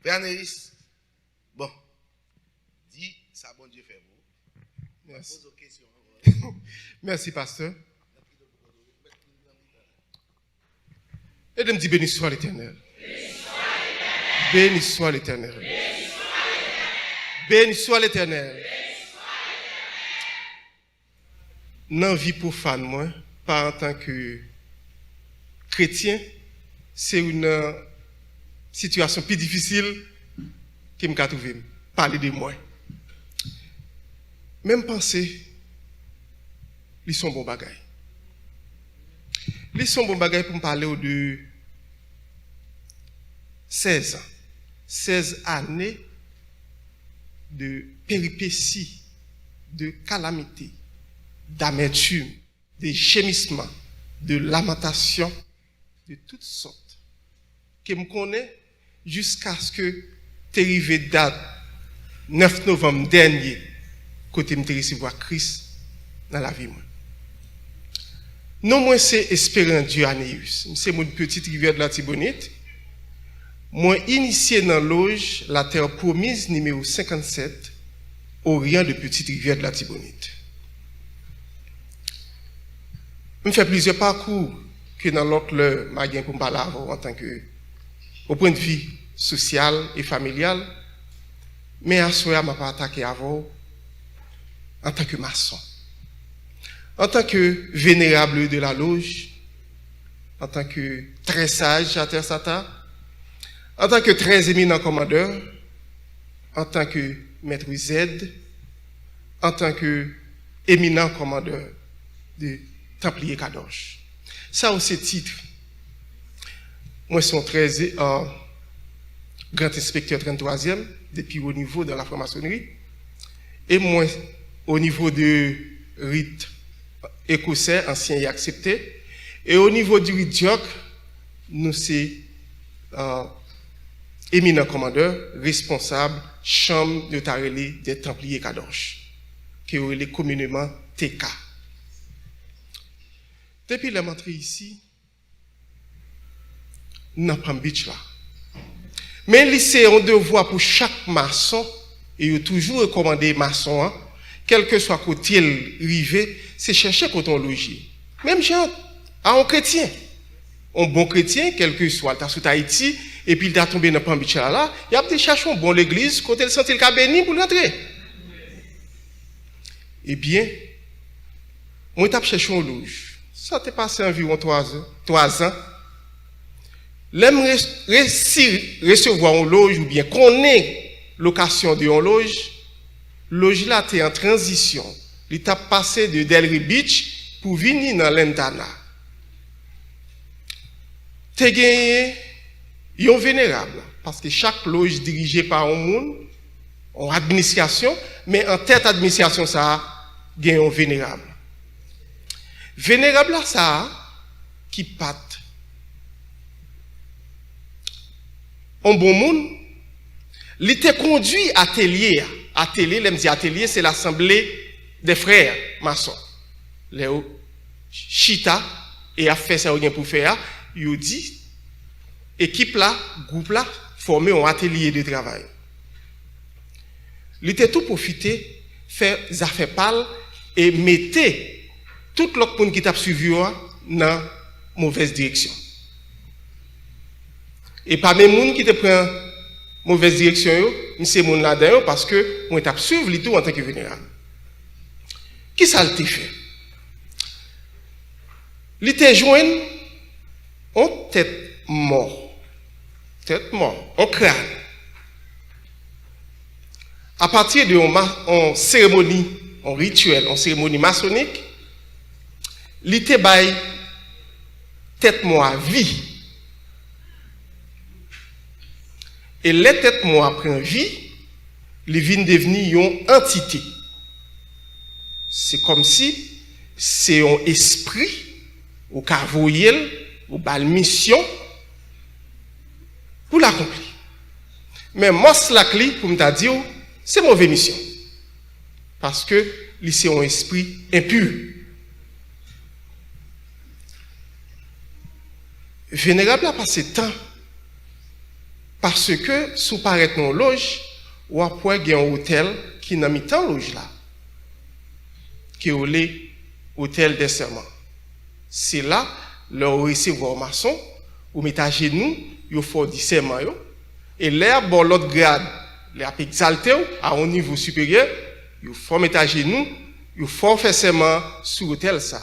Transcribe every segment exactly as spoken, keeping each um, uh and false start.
Frè Aneis, bon, di sa Bondye fè pou ou. Mèsi. Poze w kesyon ankò. Mèsi, pastè. Ede m di, Béni soit l'Éternel. Béni soit l'Éternel. Béni soit l'Éternel. Nan vi pwofàn mwen, pa antanke kretyen, se youn nan sitiyasyon pi difisil ke m ka twouve m. Pale de mwen. Men m panse li se yon bon bagay. Li se yon bon bagay pou m pale w de sèz an. Sèz ane de péripéties, de calamités, d'amertume, de gémissements, de lamentations, de toutes sortes, ke m konnen jiskaske te rive dat nèf novanm dènye, kote m te resevwa Kris nan lavi mwen. Non mwen se Espérant Dieu Anéus. M se moun Petite Rivière de l'Artibonite. Mwen inisye nan loj La Terre Promise nimewo senkannsèt, Orient de Petite Rivière de l'Artibonite. M fè plizyè pakou ke nan lòt lè m a gen pou m pale avè w antanke, o pwennvi sosyal e familyal, men aswè a m ap atake avè w antanke mason, antanke vénérable de la loge, antanke très sage Jater Sata, antanke très éminent commandeur, antanke maître Z, antanke éminent commandeur de Templiers Kadosh. Sa yo se tit. Mwen se yon trèz, euh, grand inspecteur trannntwazyèm, de pi wo nivo dans la franc-maçonnerie. E mwen, o nivo de rit ekosè, ansyen e aksepte. E o nivo di rit dyòk, nou se, euh, éminent commandeur, responsab chanm yo ta rele des Templiers Kadosh, ke yo rele communément T K. Depi lè m antre isi, nan Palm Beach la. Men li se yon devwa pou chak mason, e yo toujou rekòmande mason an, kèlkeswa kote l rive, se chèche kote yon loj ye. Menm jan a yon kretyen. Yon bon kretyen, kèlkeswa l ta sot Ayiti, epi l ta tonbe nan Palm Beach la, la, y ap di l chache yon bon legliz, kote l santi l ka beni pou l rantre. Ebyen, mwen t ap chèche yon loj. Sa te pase anviwon twa zan, twa zan. Lè m res-, resi-, resevwa yon loj oubyen konnen lokasyon de yon loj, loj la te an tranzisyon. Li t ap pase de Delray Beach pou vini nan Lantana. Te genyen yon venerab, paske chak loj dirije pa yon moun, yon administrasyon, men an tèt administrasyon sa a, gen yon venerab. Venerab la sa a, ki pa t yon bon moun, li te kondui atelye a. Atelye, lè m di atelye, se lasanble dè frè mason. Lè yo chita e y ap fè sa yo gen pou fè a, yo di, ekip la, gwoup la, fòme yon atelye de travay. Li te tou pwofite fè zafè pa l e mete tout lòt moun ki t ap swiv yo a nan movèz direksyon. E pami moun ki te pran movèz direksyon yo, m se moun ladan yo, paske mwen t ap swiv li tou antanke venerab. Kisa l te fè? Li te jwenn yon tèt mò. Tèt mò, yon kràn. Apati de yon ma-, yon seremoni, yon rityèl, yon seremoni masonik, li te bay tèt mò a vi. E lè tèt mò a pran vi, li vin devni yon antite. Se kòmsi se yon espri, ou ka voye l, ou ba l misyon pou l akonpli. Men mòs la k li, pou m ta di w, se move misyon. Paske li se yon espri enpi. Venerab la pase tan Paske si w parèt nan yon loj, w ap wè gen yon otèl ki nan mitan loj la, ke yo rele otèl dè sèman. Se la, lè w resevwa w mason, ou met ajenou, yo fè w di sèman yo, e lè y ap ba w lòt grad, lè y ap egzalte w a yon nivo siperyè, yo fè w met ajenou, yo fè w fè sèman sou otèl sa.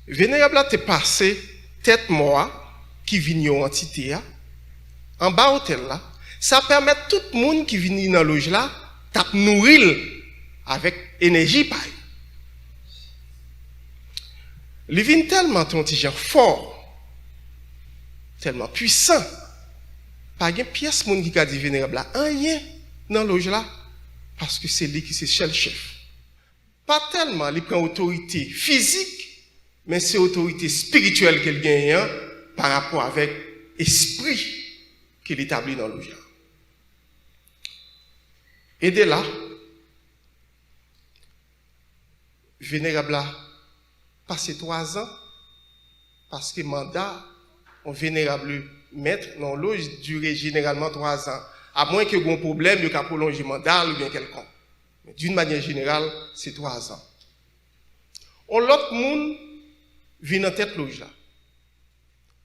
Venerab la te pase tèt mò a, ki vin yon antite a, anba otèl la. Sa pèmèt tout moun ki vini nan loj la t ap nouri l avèk enèji pa yo. Li vin tèlman te yon ti jan fò, tèlman pwisan, pa gen pyès moun ki ka di venerab la anyen nan loj la, paske se li ki se sèl chèf. Pa tèlman li pran otorite fizik, men se otorite espirityèl ke l genyen an pa rapò avèk espri ke l etabli nan loj la. E de la, venerab la pase twa zan, paske manda yon venerab mèt nan yon loj dire jeneralman twa zan, amwen ke gen yon pwoblèm, yo ka pwolonje manda l oubyen kèlkonk. Men d'une manière générale, se twa zan. Yon lòt moun vin nan tèt loj la.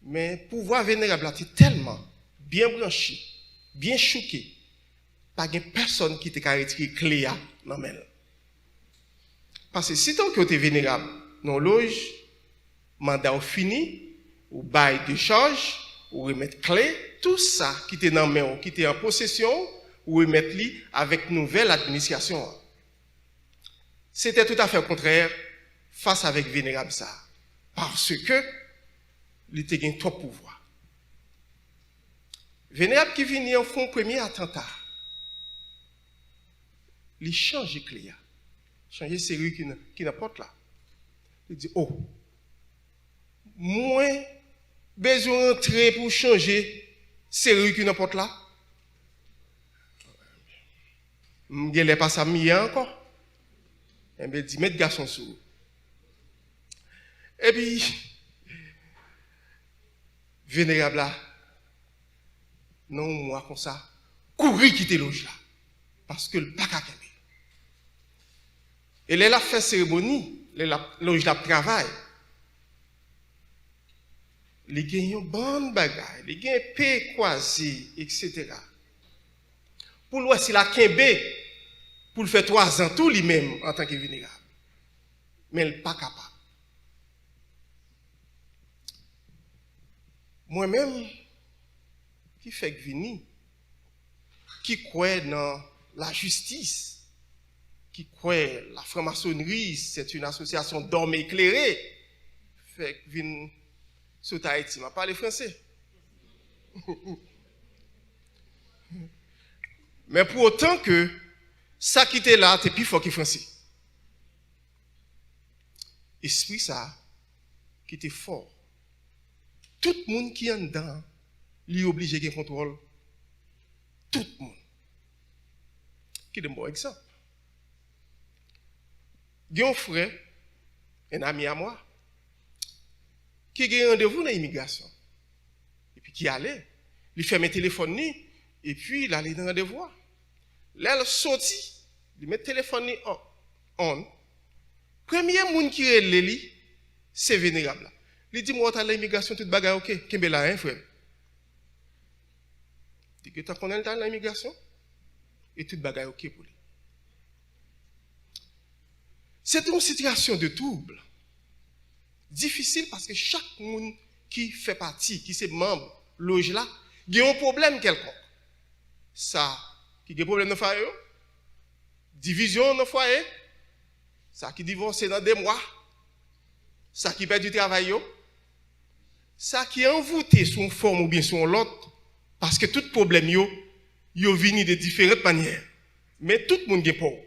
Men pouvwa venerab la te tèlman byen branche, byen chouke, pa gen pèsonn ki te ka retire kle a nan men l. Paske sitò ke w te venerab nan yon loj, manda w fini, ou bay dechaj, ou remèt kle, tou sa ki te nan men w, ki te an posesyon w, ou remèt li avèk nouvèl administrasyon an. Se te toutafè kontrè fas avèk venerab sa, paske li te gen twòp pouvwa. Venerab ki vini an fè yon premye atanta. Li chanje kle a, chanje seri ki nan, ki nan pòt la. Li di, "O, mwen bezwen rantre pou chanje seri ki nan pòt la? M genlè pa sa m ye ankò." Enben, di, "Met gason sou ou." Epi, venerab la, nan yon mwa konsa, kouri kite loj la, paske l pa ka kenbe. E lè l ap fè seremoni, lè l ap, loj la ap travay, li gen yon bann bagay, li gen epe, kwaze, etsetera. Pou l wè si l a kenbe, pou l fè twa zan tou li menm antanke venerab. Men l pa kapab. Mwen menm, ki fèk vini, ki kwè nan lajistis, ki kwè la franmasonri, c'est une association d'hommes éclairés, fèk vin sot Ayiti. M ap pale franse. Men pou otan ke sa ki te la te pi fò ke franse. Espri sa ki te fò. Tout moun ki anndan an, li oblije gen kontwòl tout moun. Kite m ba w egzanp. Gen yon frè, un ami à moi, ki gen randevou nan imigrasyon. Epi ki ale, li fèmen telefòn li, epi l ale nan randevou a. Lè l soti, li met telefòn li on, on. Premye moun ki rele li, se venerab la. Li di, "M wè w t al nan imigrasyon, tout bagay oke. Kenbe la, en, frè m." Li gentan konnen l t al nan imigrasyon, e tout bagay oke pou li. Se te yon sitiyasyon de twouble. Difisil paske chak moun ki fè pati, ki se manm loj la, gen yon pwoblèm kèlkonk. Sa ki gen pwoblèm nan fwaye yo, divizyon nan fwaye, sa ki divòse nan de mwa, sa ki pèdi travay yo, sa ki anvoute sou yon fòm oubyen sou yon lòt, paske tout pwoblèm yo, yo vini de diferant manyè. Men tout moun gen pa w.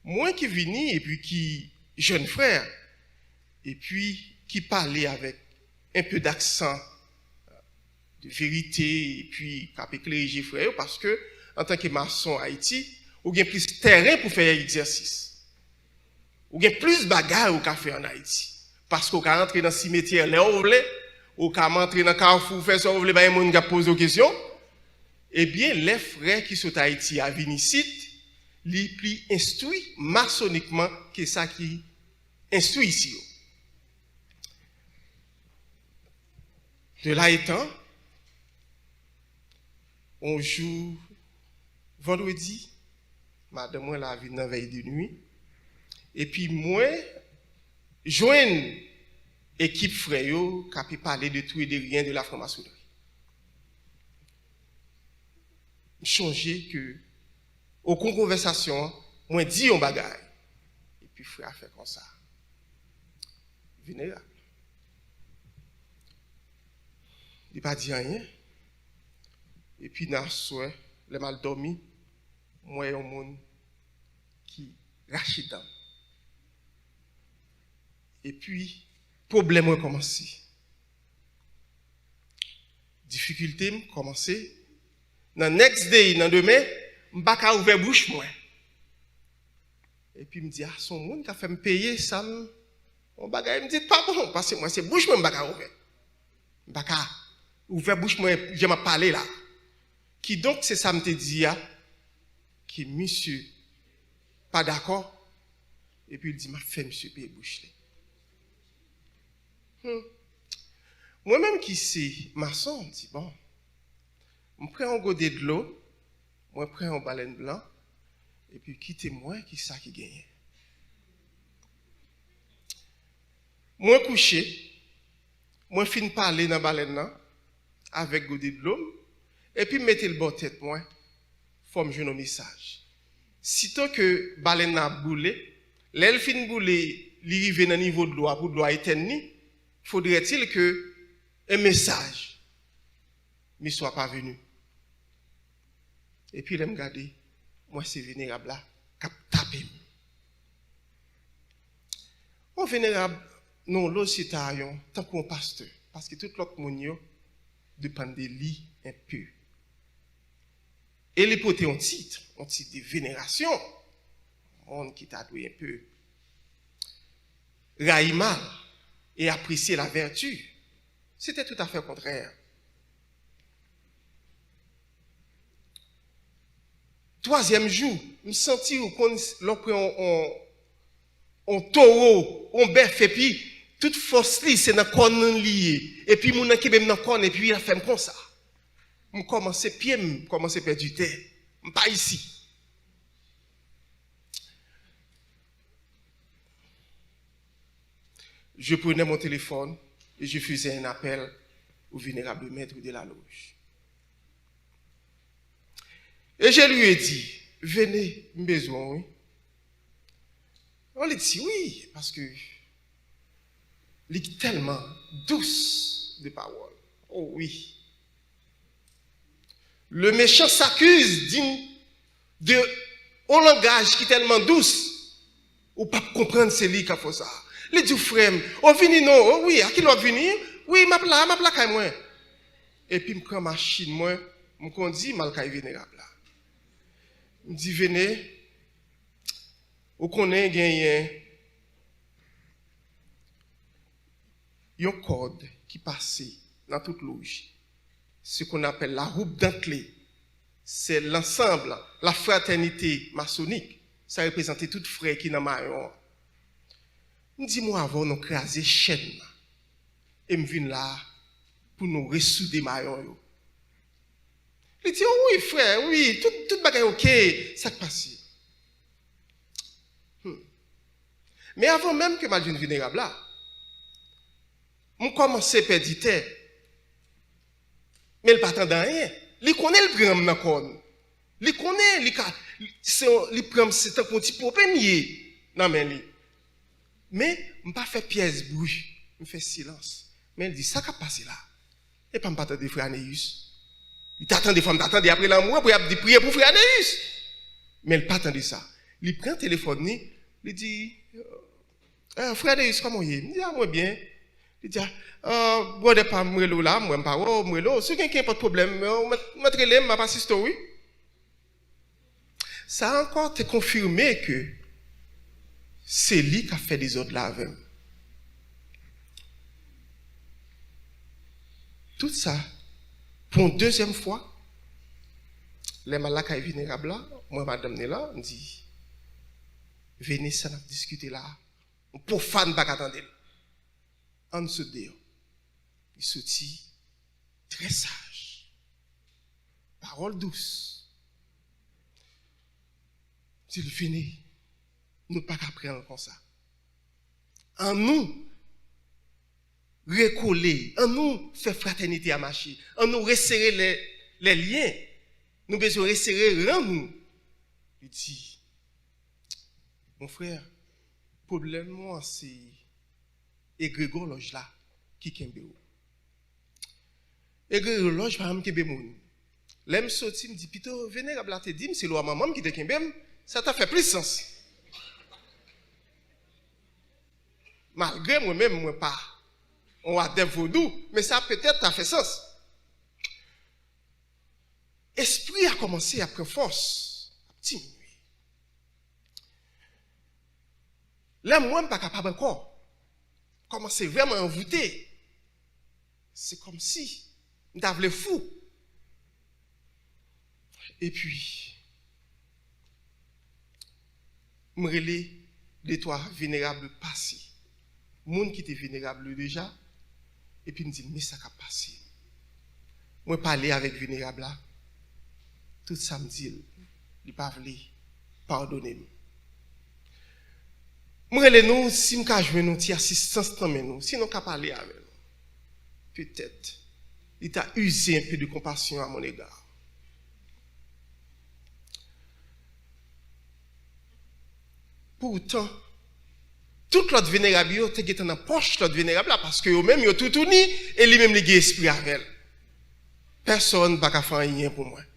Mwen ki vini epi ki jèn frè, epi ki pale avèk enpe daksan de verite, epi k ap eklere je frè yo, paske antanke mason Ayiti, ou gen plis tèren pou fè egzèsis. Ou gen plis bagay ou ka fè ann Ayiti, paske ou ka rantre nan simetyè lè ou vle, Ou ka antre nan kafou, fè sa w vle, pa gen moun k ap poze w kesyon. Ebyen, lè frè ki sot Ayiti a vin isit, li pli enstwi masonikman ke sa ki enstwi isi yo. De la etan, yon jou vandredi, madanm mwen la vin nan vèy de nwi, epi mwen jwenn ekip frè yo k ape pale de tou e de ryen de la franmasonri. M chonje ke, okonk konvèsasyon an, mwen di yon bagay, epi frè a fè konsa. Venerab. Li pa di anyen. Epi nan aswè, lè m al dòmi, m wè yon moun ki rache dan m. Epi, pwoblèm mwen kòmanse. Difikilte m kòmanse. Nan next day, nan demen, m pa ka ouvè bouch mwen. Epi m di, a, se yon moun k ap fè m peye sa m, yon bagay, m di, pa bon, paske mwen, se bouch mwen m pa ka ouvè. M pa ka ouvè bouch mwen, jan m ap pale la. Kidonk, se sa m te di a, ke misye pa dakò, epi l di, m ap fè misye peye bouch li. Hmm. Mwen menm ki se mason, m di, bon, m pran yon gode dlo, mwen pran yon balèn blan, epi kite m wè ki sa ki genyen. Mwen kouche, mwen fin pale nan balèn nan, avèk gode dlo m, epi m mete l bò tèt mwen, fò m jwenn yon mesaj. Sito ke balèn nan ap boule, lè l fin boule, li rive nan nivo dlo a pou dlo a etèn li, faudrait-il que un message me soit parvenu. Epi lè m gade, m wè se venerab la k ap tape m. Yon venerab nan yon lòj se ta yon, tankou yon pastè, paske tout lòt moun yo depann de li enpe. E li pote yon tit, yon tit de venerasyon, moun ki ta dwe enpe rayi mal e apresye lavèti. Se te toutafè kontrè. Twazyèm jou, m santi ou konn lè w pran yon, yon, yon towo, yon bèf, epi tout fòs li se nan kòn li ye. Epi moun nan kenbe m nan kòn, epi l ap fè m konsa. M kòmanse, pye m kòmanse pèdi tè. M pa isi. Je prenais mon téléphone et je faisais un appel au vénérable maître de la loge. Et je lui ai dit, venez, m bezwen w, wi. Bon, li di wi, paske li tèlman dous de pawòl. Oh wi. Le méchant s'accuse d'une, de yon langaj ki tèlman dous, ou p ap konprann se li k ap fè sa. Li di w, frè m, o vini non, o wi, a kilè w ap vini? Wi, m ap la, m ap lakay mwen. Epi m pran machin mwen, m kondi, m al kay venerab la. M di, vene, ou konnen genyen yon kòd ki pase nan tout loj. Ce qu'on appelle la robe dentelée, c'est l'ensemble, la fraternité maçonnique. Sa reprezante tout frè ki nan mayon an. M di, mwen avè w, nou kraze chèn nan. E m vin la pou nou resoude mayon yo. Li di, o wi, frè, wi, tout, tout bagay oke, sa k pase? Hmm. Men avan menm ke m al jwenn venerab la, m kòmanse pèdi tè. Men l pa tande anyen. Li konnen l pran m nan kòn. Li konnen li ka, se yon, li pran m, se tankou yon ti pope m ye nan men li. Men, m pa fè pyès bri. M fè silans. Men l di, sa k ap pase la? Epa m pa tande frè Aneus. Li ta tande, fò m ta tande apre lanmou an pou y ap di, priye pou frè Aneus. Men l pa tande sa. Li pran telefòn li, li di, eh, frè Aneus, kòman w ye? M di, a, mwen byen. Li di, a, brother pa m, m rele w la, m wè m pa wè w, m rele w. Si w gen kenpòt pwoblèm, ou mèt, mèt rele m, m ap asiste w, wi. Sa ankò te konfime ke se li k ap fè dezòd la avè m. Tout sa, pou yon dezyèm fwa, lè m al lakay venerab la, mwen, madanm ni la, m di, Vene, sa n ap diskite la, yon pwofàn pa ka tande l. Ann sot deyò. Li soti trè saj. Pawòl dous. Di l, Vene, nou pa ka pran l konsa. Ann nou rekole, ann nou fè fratènite a mache, ann nou resere lè, lè lyen. Nou bezwen resere ran nou. Li di, Mon frè, pwoblèm ou an se egregò lòj la ki kenbe w. Egregò lòj pa janm kenbe moun. Lè m soti, m di, pito venerab la te di m se lwa manman m ki te kenbe m, sa ta fè plis sans. Malgre mwen menm, mwen pa yon adèp vodou, men sa petèt ta fè sans. Espri a kòmanse ap pran fòs, ap diminye. Lè m wè m pa kapab ankò, kòmanse vrèman anvoute, se kòmsi m ta vle fou. Epi, m rele de twa venerab pase. Moun ki te venerab deja, epi m di l, men sa k ap pase. Mwen pale avèk venerab la, tout sa m di l, li pa vle padone m. M rele nou, si m ka jwenn yon ti asistans nan men nou, si nou ka pale avè l. Petèt, li ta uze un peu de compassion à mon égard. Poutan, tout lòt venerab yo te gentan nan pòch lòt venerab la, paske yo menm yo toutouni, e li menm li gen espri avè l. Pèsonn pa ka fè anyen pou mwen.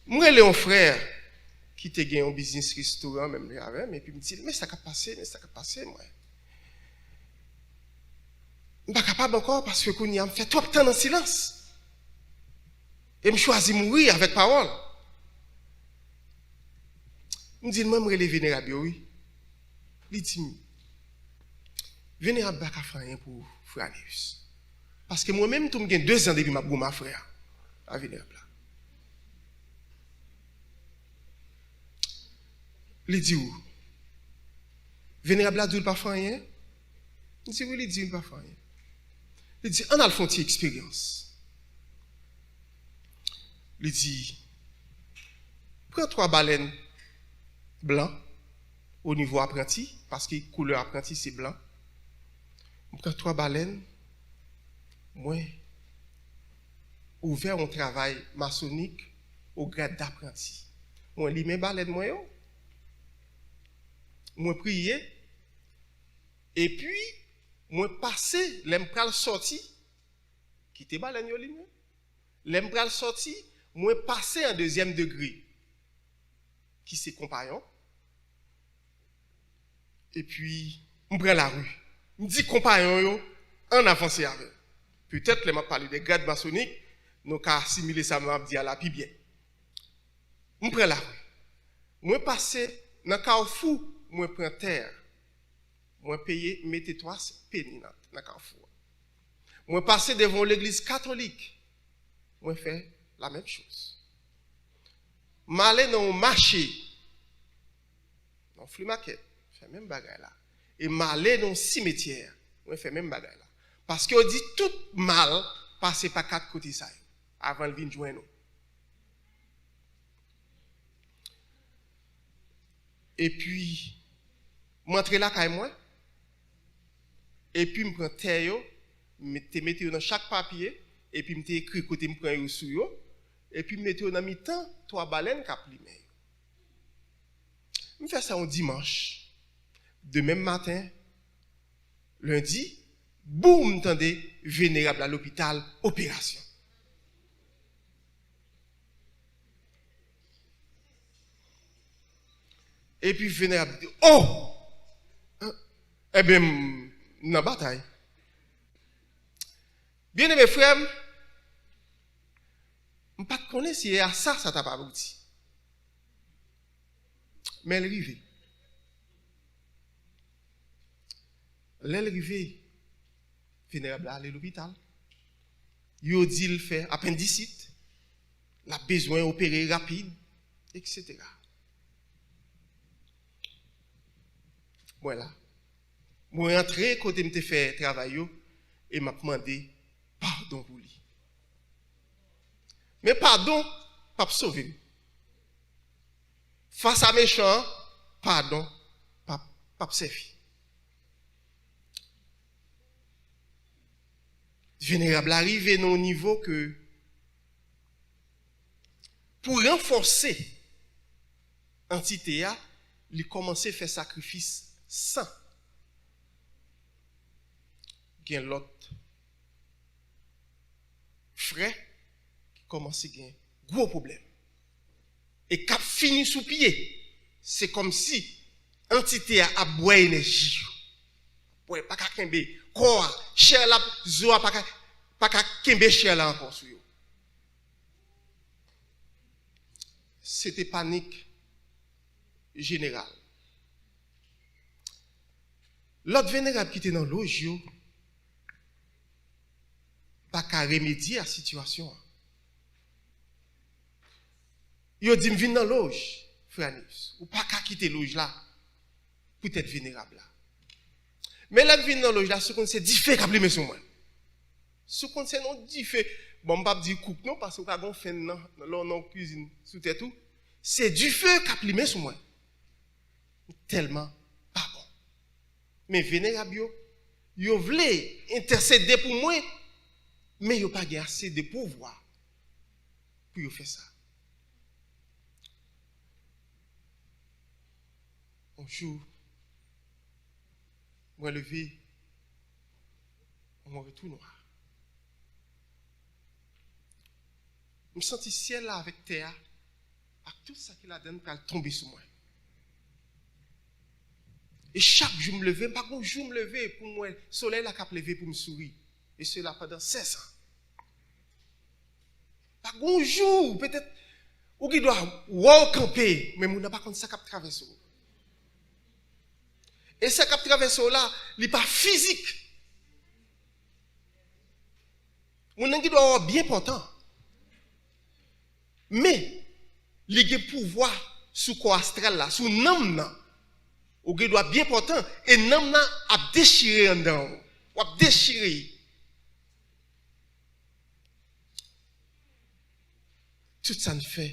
M rele yon frè ki te gen yon biznis restoran menm jan avè m, epi m di l, men sa k ap pase, men sa k ap pase, mwen. M pa kapab ankò, paske kounye a m fè twòp tan nan silans. E m chwazi mouri avèk pawòl. M di l, mwen, m rele venerab yo, wi. Li di m, venerab pa ka fè anyen pou frè Anius. Paske mwen menm tou, m gen dezan depi m ap goumen a frè a, a venerab la. Li di w, venerab la di w l pa fè anyen? M di, wi, li di m pa fè anyen. Li di, ann al fè yon ti eksperyans. Li di, pran twa balèn blan o nivo apranti, paske koulè apranti se blan. M pran twa balèn, mwen ouvè yon travay masonik o grad dapranti. Mwen limen balèn mwen yo, mwen priye, epi mwen pase, lè m pral sòti, kite balèn yo limen. Lè m pral sòti, mwen pase an dezyèm degre, ki se konpayon. Epi, m pran lari. M di konpayon yo, ann avanse avè m. Petèt, lè m ap pale de grad masonik, nou ka asimile sa m ap di a la pi byen. M pran lari. Mwen pase nan kafou, mwen pran tè. Mwen peye, mete twa peni nan, nan kafou a. Mwen pase devan yon legliz katolik. Mwen fè la menm choz. M ale nan yon mache, nan yon flea market, fè menm bagay la. E m ale nan yon simetyè, mwen fè menm bagay la. Paske yo di tout mal pase pa kat kote sa yo, avan l vin jwenn ou. Epi, m antre lakay mwen, epi m pran tè yo, m te mete yo nan chak papye, epi m te ekri kote m pran yo sou yo, epi m mete yo nan mitan twa balèn k ap limen yo. M fè sa yon dimanch. Demen maten, lendi, boum, m tande venerab la lopital, operasyon. Epi venerab di, oh! Ebyen, m nan batay. Byeneme frè m, m pa t konnen si e a sa sa t ap abouti. Men l rive. Lè l rive, venerab la ale lopital. yo di l fè apendisit, l ap bezwen opere rapid, etsetera. Mwen la. Mwen antre kote m te fè travay yo e m ap mande padon pou li. Men padon p ap sove m. Fas a mechan an, padon p ap, p ap sèvi. Venerab la rive nan yon nivo ke pou ranfòse antite a, li kòmanse fè sakrifis san gen lòt frè ki kòmanse gen gwo pwoblèm. E k ap fini sou pye. Se kòmsi antite a ap bwè enèji yo. Bwè, pa ka kenbe. Kò a, chè la, zo a pa ka, pa ka kenbe chè la ankò sou yo. Se te panik jeneral. Lòt venerab ki te nan loj yo pa ka remedye a sitiyasyon an. Yo di m vin nan loj, frè Anius. Ou pa ka kite loj la poutèt venerab la. Men lè m vin nan loj la, si w konn se dife k ap limen sou mwen. Si w konn se yon dife, bon, m p ap di kouk non, paske w ka gen yon fèn nan, lè w nan yon kwizin sou tèt ou. Se dife k ap limen sou mwen. M tèlman pa bon. Men venerab yo, yo vle entèsede pou mwen, men yo pa gen ase de pouvwa pou yo fè sa. Yon jou, mwen leve, yon retou nwa. M santi syèl la avèk tè a ak tout sa ki ladan l pral tonbe sou mwen. E chak jou m leve, m pa gon jou m leve pou m wè solèy la k ap leve pou m souri. E sela pandan sèz an. Pa gon jou, petèt, ou gen dwa wè w kanpe, men moun nan pa konn sa k ap travèse w. E sa k ap travèse w la, li pa fizik. Moun nan gen dwa wè w byen pòtan. Men, li gen pouvwa sou kò astral la, sou nanm nan. Ou gen dwa byen pòtan, e nanm nan ap dechire anndan w. W ap dechire. Tout sa n fè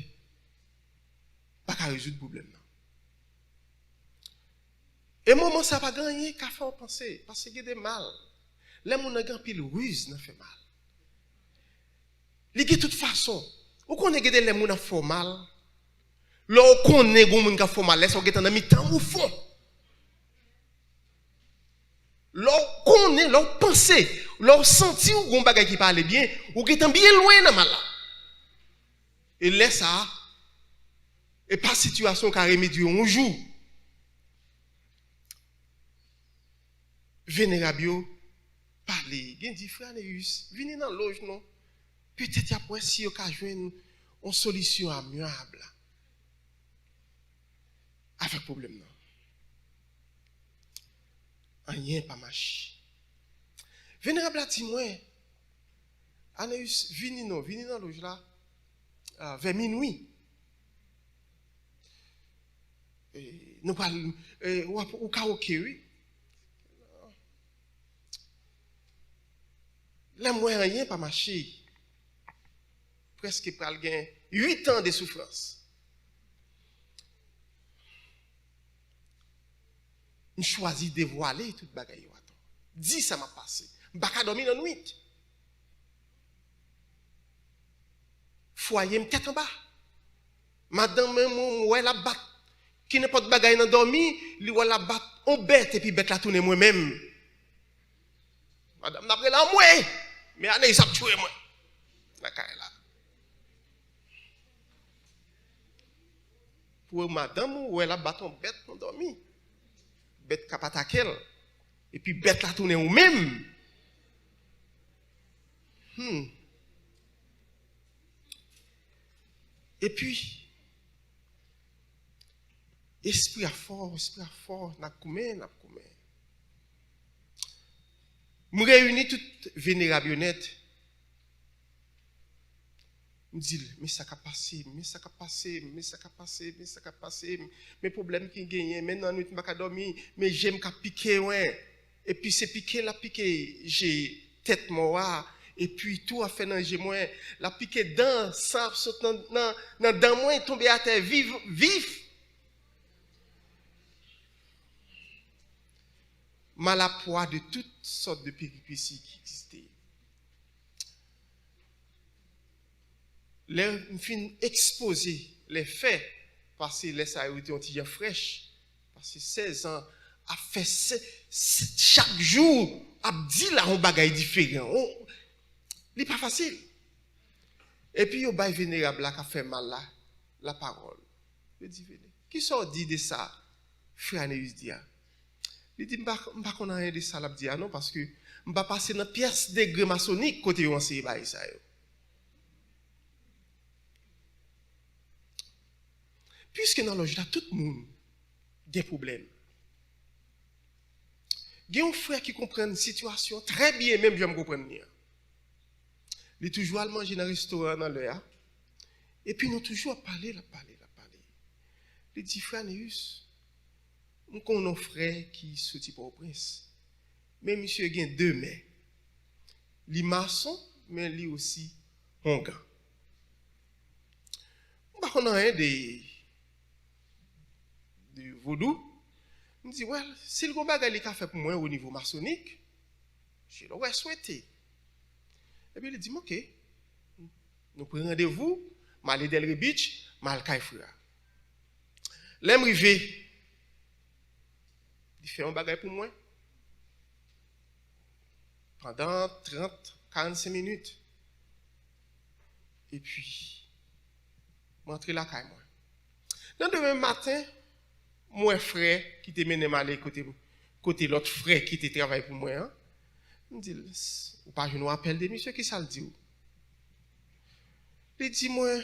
pa ka rezoud pwoblèm nan. E moman sa pa gen anyen ka fè w panse, paske gen de mal. Lè moun nan gen anpil riz nan fè mal. Li gen tout fason. Ou konnen gen de lè moun ap fè w mal. Lè w konnen gen moun k ap fè w mal, lè sa w gentan nan mitan ou fon. Lè w konnen, lè w panse, lè w santi w gen yon bagay ki pa ale byen, ou gentan byen lwen nan mal la. E lè sa a, e pa sitiyasyon w ka remedye yon jou. Venerab yo pale, gen di, frè Aneus, vini nan loj nou. Petèt y ap wè si yo ka jwenn yon solisyon amyab avèk pwoblèm nan. Anyen pa mache. Venerab la di mwen, Aneus, vini non, vini nan loj la, ah, vè minwi. E, nou pral, e, w ap, ou ka oke, wi. Lè m wè anyen pa mache, prèske pral gen uit an de soufrans. M chwazi devwale tout bagay yo atan. Di sa m ap pase. M pa ka dòmi nan nwit. Fwaye m tèt anba. Madanm mwen, mwen, mwen wè l ap bat. Ki nenpòt bagay nan dòmi, li wè l ap bat on bèt epi bèt la tounen mwen menm. Madanm nan ap rele anmwe, men Aneus ap tchwe mwen lakay la. Pou madanm ou wè l ap bat on bèt nan dòmi. Bèt k ap atake l. Epi bèt la tounen ou menm. Hmm. Epi, espri a fò, espri a fò, n ap goumen, n ap goumen. M reyini tout venerab yo nèt. M di l, men sa k ap pase m, men sa k ap pase m, men sa k ap pase m, men sa k ap pase m, men pwoblèm ki genyen, men nan nwit m pa ka dòmi, men je m k ap pike mwen. Epi se pike l ap pike je tèt mò a, epi tou ap fè nan je mwen, l ap pike dan, san ap sot nan, nan, nan dan mwen, tonbe atè viv, vif. M a la pwa de tout sòt de peripesi ki egziste. Lè m fin ekspoze lè fè, paske lè sa yo te yon ti jan frèch, paske sèz an ap fè se, se, chak jou ap di la yon bagay diferan. On, li pa fasil. Epi yo bay venerab la k ap fè mal la, lapawòl. Yo di, "Vene, kisa w di de sa frè Aneus di a?" Li di, "M pa, m pa konn anyen de sa l ap di a non, paske m pa pase nan pyès degre masonik kote yo anseye bagay sa yo." Piske nan lòj la, tout moun gen pwoblèm. Gen yon frè ki konprann sitiyasyon trè byen, menm jan m konprann li an. Li toujou al manje nan restoran nan lè a. Epi nou toujou ap pale, l ap pale, l ap pale. Li di, "Frè Aneus, m konnen yon frè ki soti Pòtoprens. Men misye gen de men. Li mason, men li osi ongan. M pa konn anyen de, de vodou." M di, "Well, si l gon bagay li ka fè pou mwen o nivo masonik, je l'aurais souhaité." Epi li di m, "Ok." Nou pran randevou, m ale Delray Beach, m al kay frè a. Lè m rive, li fè yon bagay pou mwen pandan trant, karannsenk minit. Epi, m antre lakay mwen. Nan demen maten, m wè frè ki te mennen m ale kote, kote lòt frè ki te travay pou mwen an. M di l, "S-, ou pa jwenn yon apèl de misye, kisa l di w?" Li di mwen,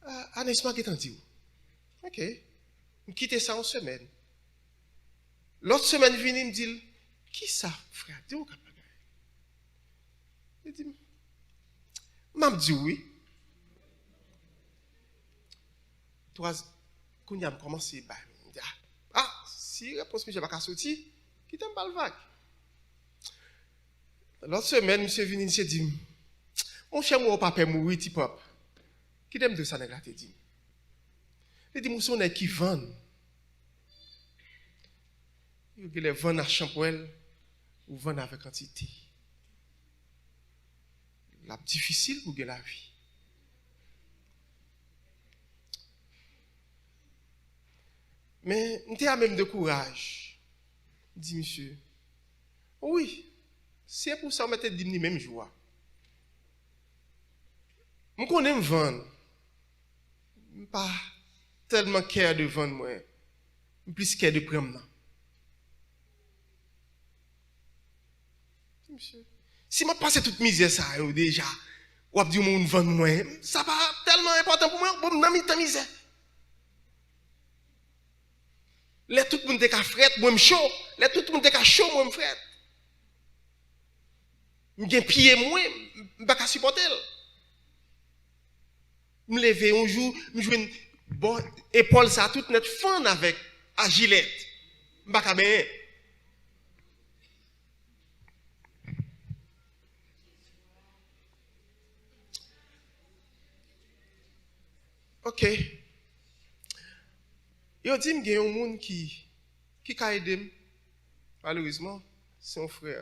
"Ah, Aneus, m a gentan di w." Ok. M kite sa yon semèn. Lòt semèn vini, m di l, "Kisa frè a di w k ap bagay?" Li di m, "M ap di w wi." Twa, kounye a m kòmanse bay. M di, "Ah, ah, si repons misye pa ka soti, kite m ba l vag." Lòt semèn, misye vini, misye di m, "Monchè, m wè w pa pè mouri, Ti Pòp. Kite m di w sa nèg la te di m." Li di m, "Ou se yon nèg ki vann. Ou genlè vann ak chanpwèl, ou vann avèk antite. L ap difisil pou gen lavi." Men, m te a menm de kouraj. M di misye, "Wi, si e pou sa w mèt te di m li menm jou a." M konnen m vann. M pa tèlman kè de vann mwen. M plis kè de pran m nan. Misye, si m ap pase tout mizè sa yo deja, w ap di yon moun vann mwen. Sa pa tèlman enpòtan pou mwen, bon, m nan mitan mizè. Lè tout moun te ka frèt, mwen m cho. Lè tout moun te ka cho, mwen m frèt. M gen pye mwen, m pa ka sipòte l. M leve yon jou, m jwenn bò epòl sa tout nèt fann avèk ajilèt. M pa ka benyen. Ok. Yo di m gen yon moun ki, ki ka ede m. Malerezman, se yon frè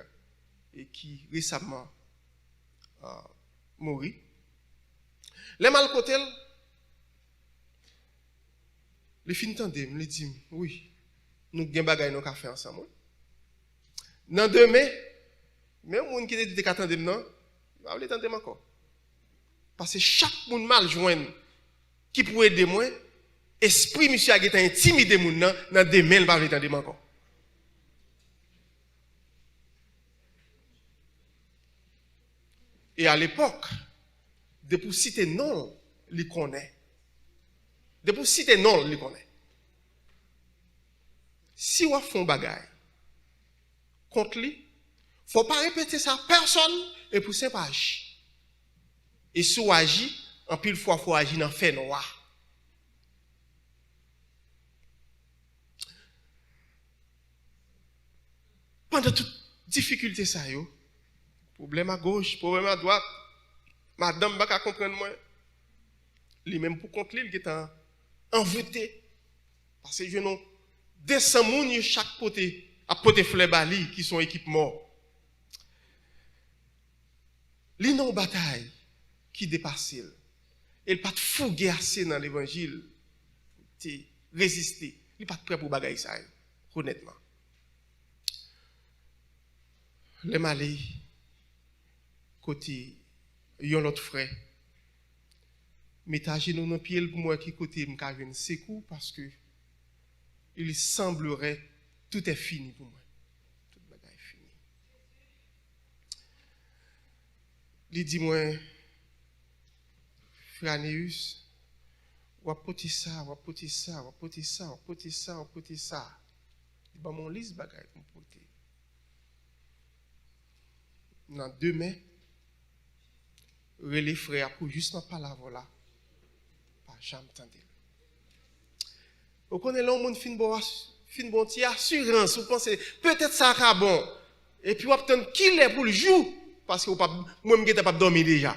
e ki resaman, ah, mouri. Lè m al kote l, li fin tande m, li di m, "Wi, nou gen bagay nou ka fè ansanm, wi." Nan demen, menm moun ki te di te ka tande m nan, li pa vle tande m ankò. Paske chak moun m al jwenn ki pou ede mwen, espri misye a gentan entimide moun nan, nan demen l pa vle tande m ankò. E alepòk, depi w site non l, li konnen. Depi w site non l, li konnen. Si w ap fè yon bagay kont li, fò w pa repete sa pèsòn e pou senpaj. E si w aji, anpil fwa fò w aji nan fènwa. Pandan tout difikilte sa yo, pwoblèm agoch, pwoblèm adwat, madanm pa ka konprann mwen. Li menm pou kont li, li gentan anvoute. Pase jwenn yon de san moun, yo chak pote, ap pote flè ba li, ki se yon ekip mò. Li nan yon batay ki depase l. E l pa t fouge ase nan levanjil pou te reziste. Li pa t prè pou bagay sa yo, onètman. Lè m ale kote yon lòt frè, mete ajenou nan pye l pou m wè ki kote m ka jwenn sekou, paske il semblerait tout est fini pou mwen. Tout bagay fini. Li di mwen, Frè Aneus, w ap pote sa, w ap pote sa, w ap pote sa, w ap pote sa, w ap pote sa. Li ban m yon lis bagay pou m pote. Nan demen, rele frè a pou jis nan pale avè w la, pa janm tande l. Ou konnen lè yon moun fin ba w as-, fin ba w yon ti asirans, ou panse petèt sa ka bon. Epi w ap tann kilè pou l jou, paske w p ap, mwen m gentan p ap dòmi deja.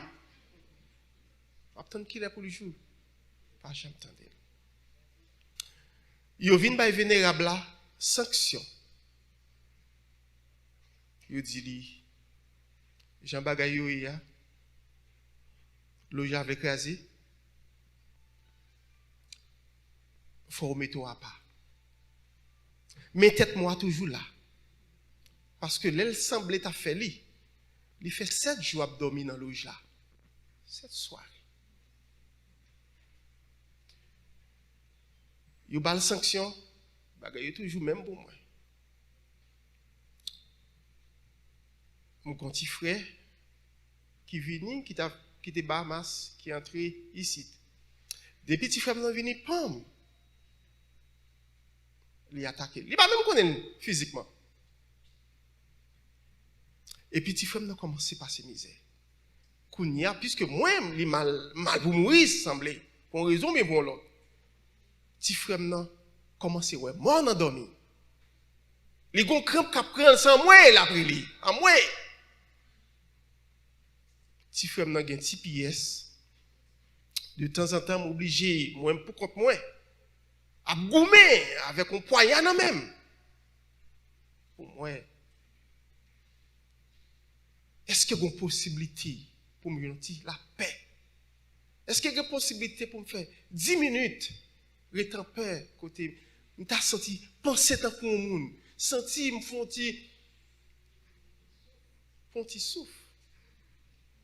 W ap tann kilè pou l jou, pa janm tande l. Yo vin bay venerab la sanksyon. Yo di li, jan bagay yo ye a, loj la vle kraze, fò w mete w apa. Men tèt mò a toujou la. Paske lè l sanble t ap fè li, li fè sèt jou ap dòmi nan loj la. Sèt sware. Yo ba l sanksyon, bagay yo toujou menm pou mwen. M gon ti frè ki vini, ki ta, ki te Bahamas, ki antre isit. Depi ti frè m nan vini, panm, li atake l. Li pa menm konnen l fizikman. Epi ti frè m nan kòmanse pase mizè. Kounye a, piske mwen, li mal, mal pou mouri, sanble, pou yon rezon oubyen pou yon lòt. Ti frè m nan kòmanse wè mò nan dòmi. Li gon kranp k ap pran l, se anmwe l ap rele. Anmwe! Ti frè m nan gen ti pyès. De tanzantan, m oblije, mwen, pou kont mwen, ap goumen avèk yon pwaya nan men m. Pou mwen, èske gon posiblite pou m jwenn yon ti lapè? Èske gen posiblite pou m fè dis minit ret anpè kote m ta santi panse tankou yon moun, santi m fè yon ti, fè yon ti souf?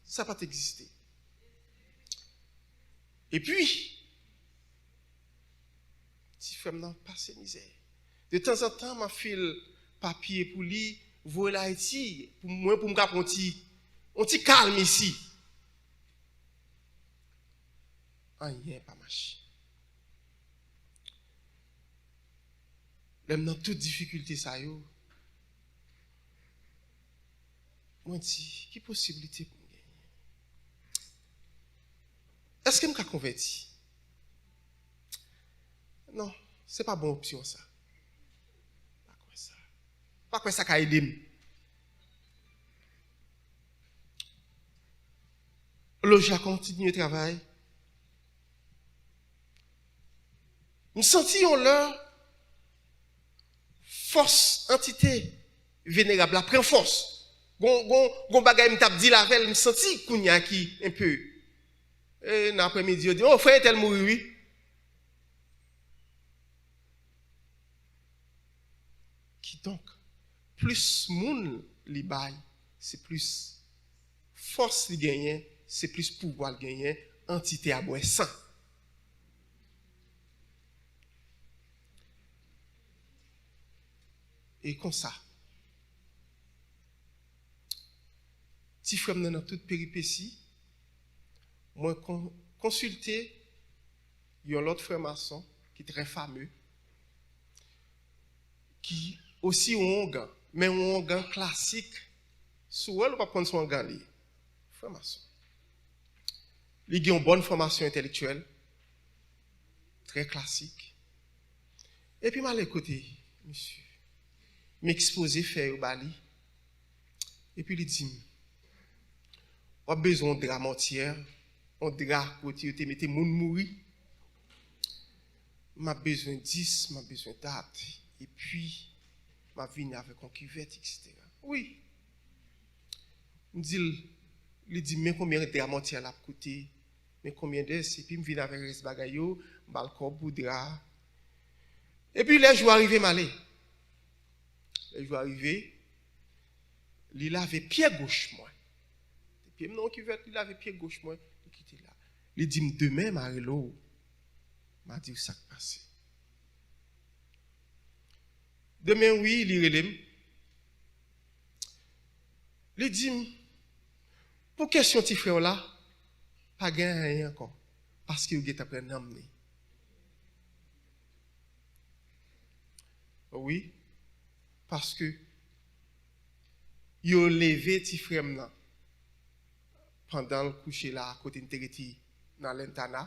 Sa pa t egziste. Epi, ti frè m nan pase mizè. De tanzantan, m ap fil papye pou li, voye l Ayiti, pou mwen, pou m ka pran yon ti, yon ti kalm isi. Anyen pa mache. Lè m nan tout difikilte sa yo, mwen di, ki posiblite pou m genyen? Èske m ka konvèti? Non, se pa bon opsyon sa. Pa kwè sa. Pa kwè sa ka ede m. Loj la kontinye travay. M santi yon lè fòs antite venerab la pran fòs. Gon, gon, gon bagay m t ap di l avè l, m santi kounye a ki enpe. E nan aprèmidi, yo di, "O, frè entèl mouri, wi." Kidonk, plis moun li bay, se plis fòs li genyen, se plis pouvwa l genyen, antite a bwè san. E konsa, ti frè m nan nan tout peripesi, mwen kon-, konsilte yon lòt frè mason ki trè fame, ki osi yon ongan, men yon ongan klasik. Si w wè l, ou p ap konn se yon ongan li ye. Frè mason. Li gen yon bòn fòmasyon entèlektyèl, trè klasik. Epi m ale kote misye. M ekspoze fè yo ba li. Epi li di m, "W ap bezwen yon dra mòtyè, yon dra kote yo te mete moun mouri. M ap bezwen dis, m ap bezwen dat. Epi, m ap vini avèk yon kivèt, etsetera." Wi. M di l, li di m, "Men konbyen dra mòtyè la ap koute, men konbyen dès," epi m vin avèk rès bagay yo, m ba l kòb pou dra a. Epi lè jou a rive, m ale. Lè jou a rive, li lave pye goch mwen. Pye m nan yon kivèt, li lave pye goch mwen, li kite la. Li di m, "Demen, m a rele w, m a di w sa k pase." Demen, wi, li rele m. Li di m, "Pou kesyon ti frè w la, pa gen anyen ankò, paske yo gentan pran nanm li." Wi, paske yo leve ti frè m nan pandan l kouche la kote n te rete nan Lantana.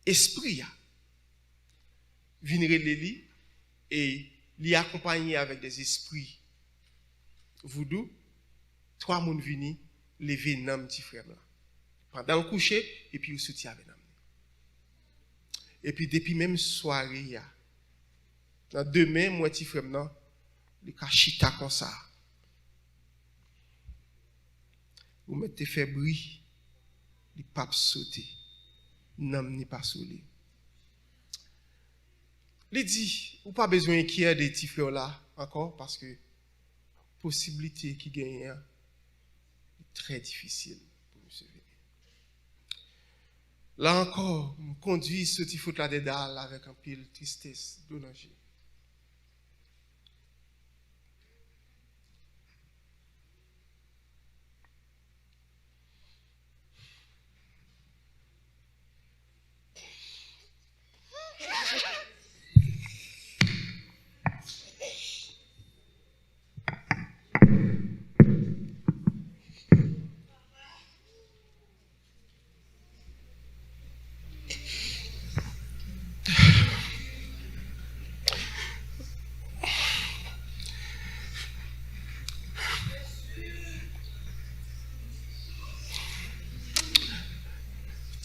Espri a vin rele li e li akonpaye avèk de espri voudou. Twa moun vini leve nanm ti frè m lan pandan l kouche, epi yo soti avè nanm li. Epi depi menm sware a, nan demen, m wè ti frè m nan, li ka chita konsa. Ou mèt te fè bri, li p ap sote. Nanm ni pa sou li. Li di, "Ou pa bezwen enkyè de ti frè w la ankò, paske posiblite ki genyen an, li trè difisil pou misye vini." La ankò, m kondui soti Fòt Ladèdal avèk anpil tristès, dlo nan je.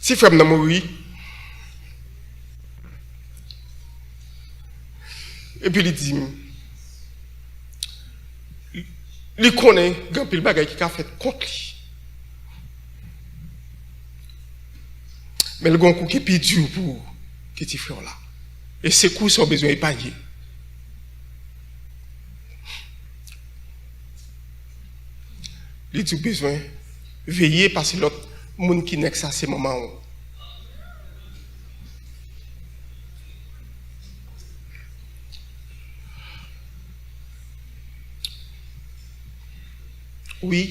Ti frè m nan mouri. Epi li di m, li konnen gen anpil bagay ki ka fèt kont li. Men l gen yon kou ki pi di pou ou ke ti frè w la. E se kou sa w bezwen epanye. Li di w bezwen veye, paske lòt moun ki nèk sa se manman w. Wi.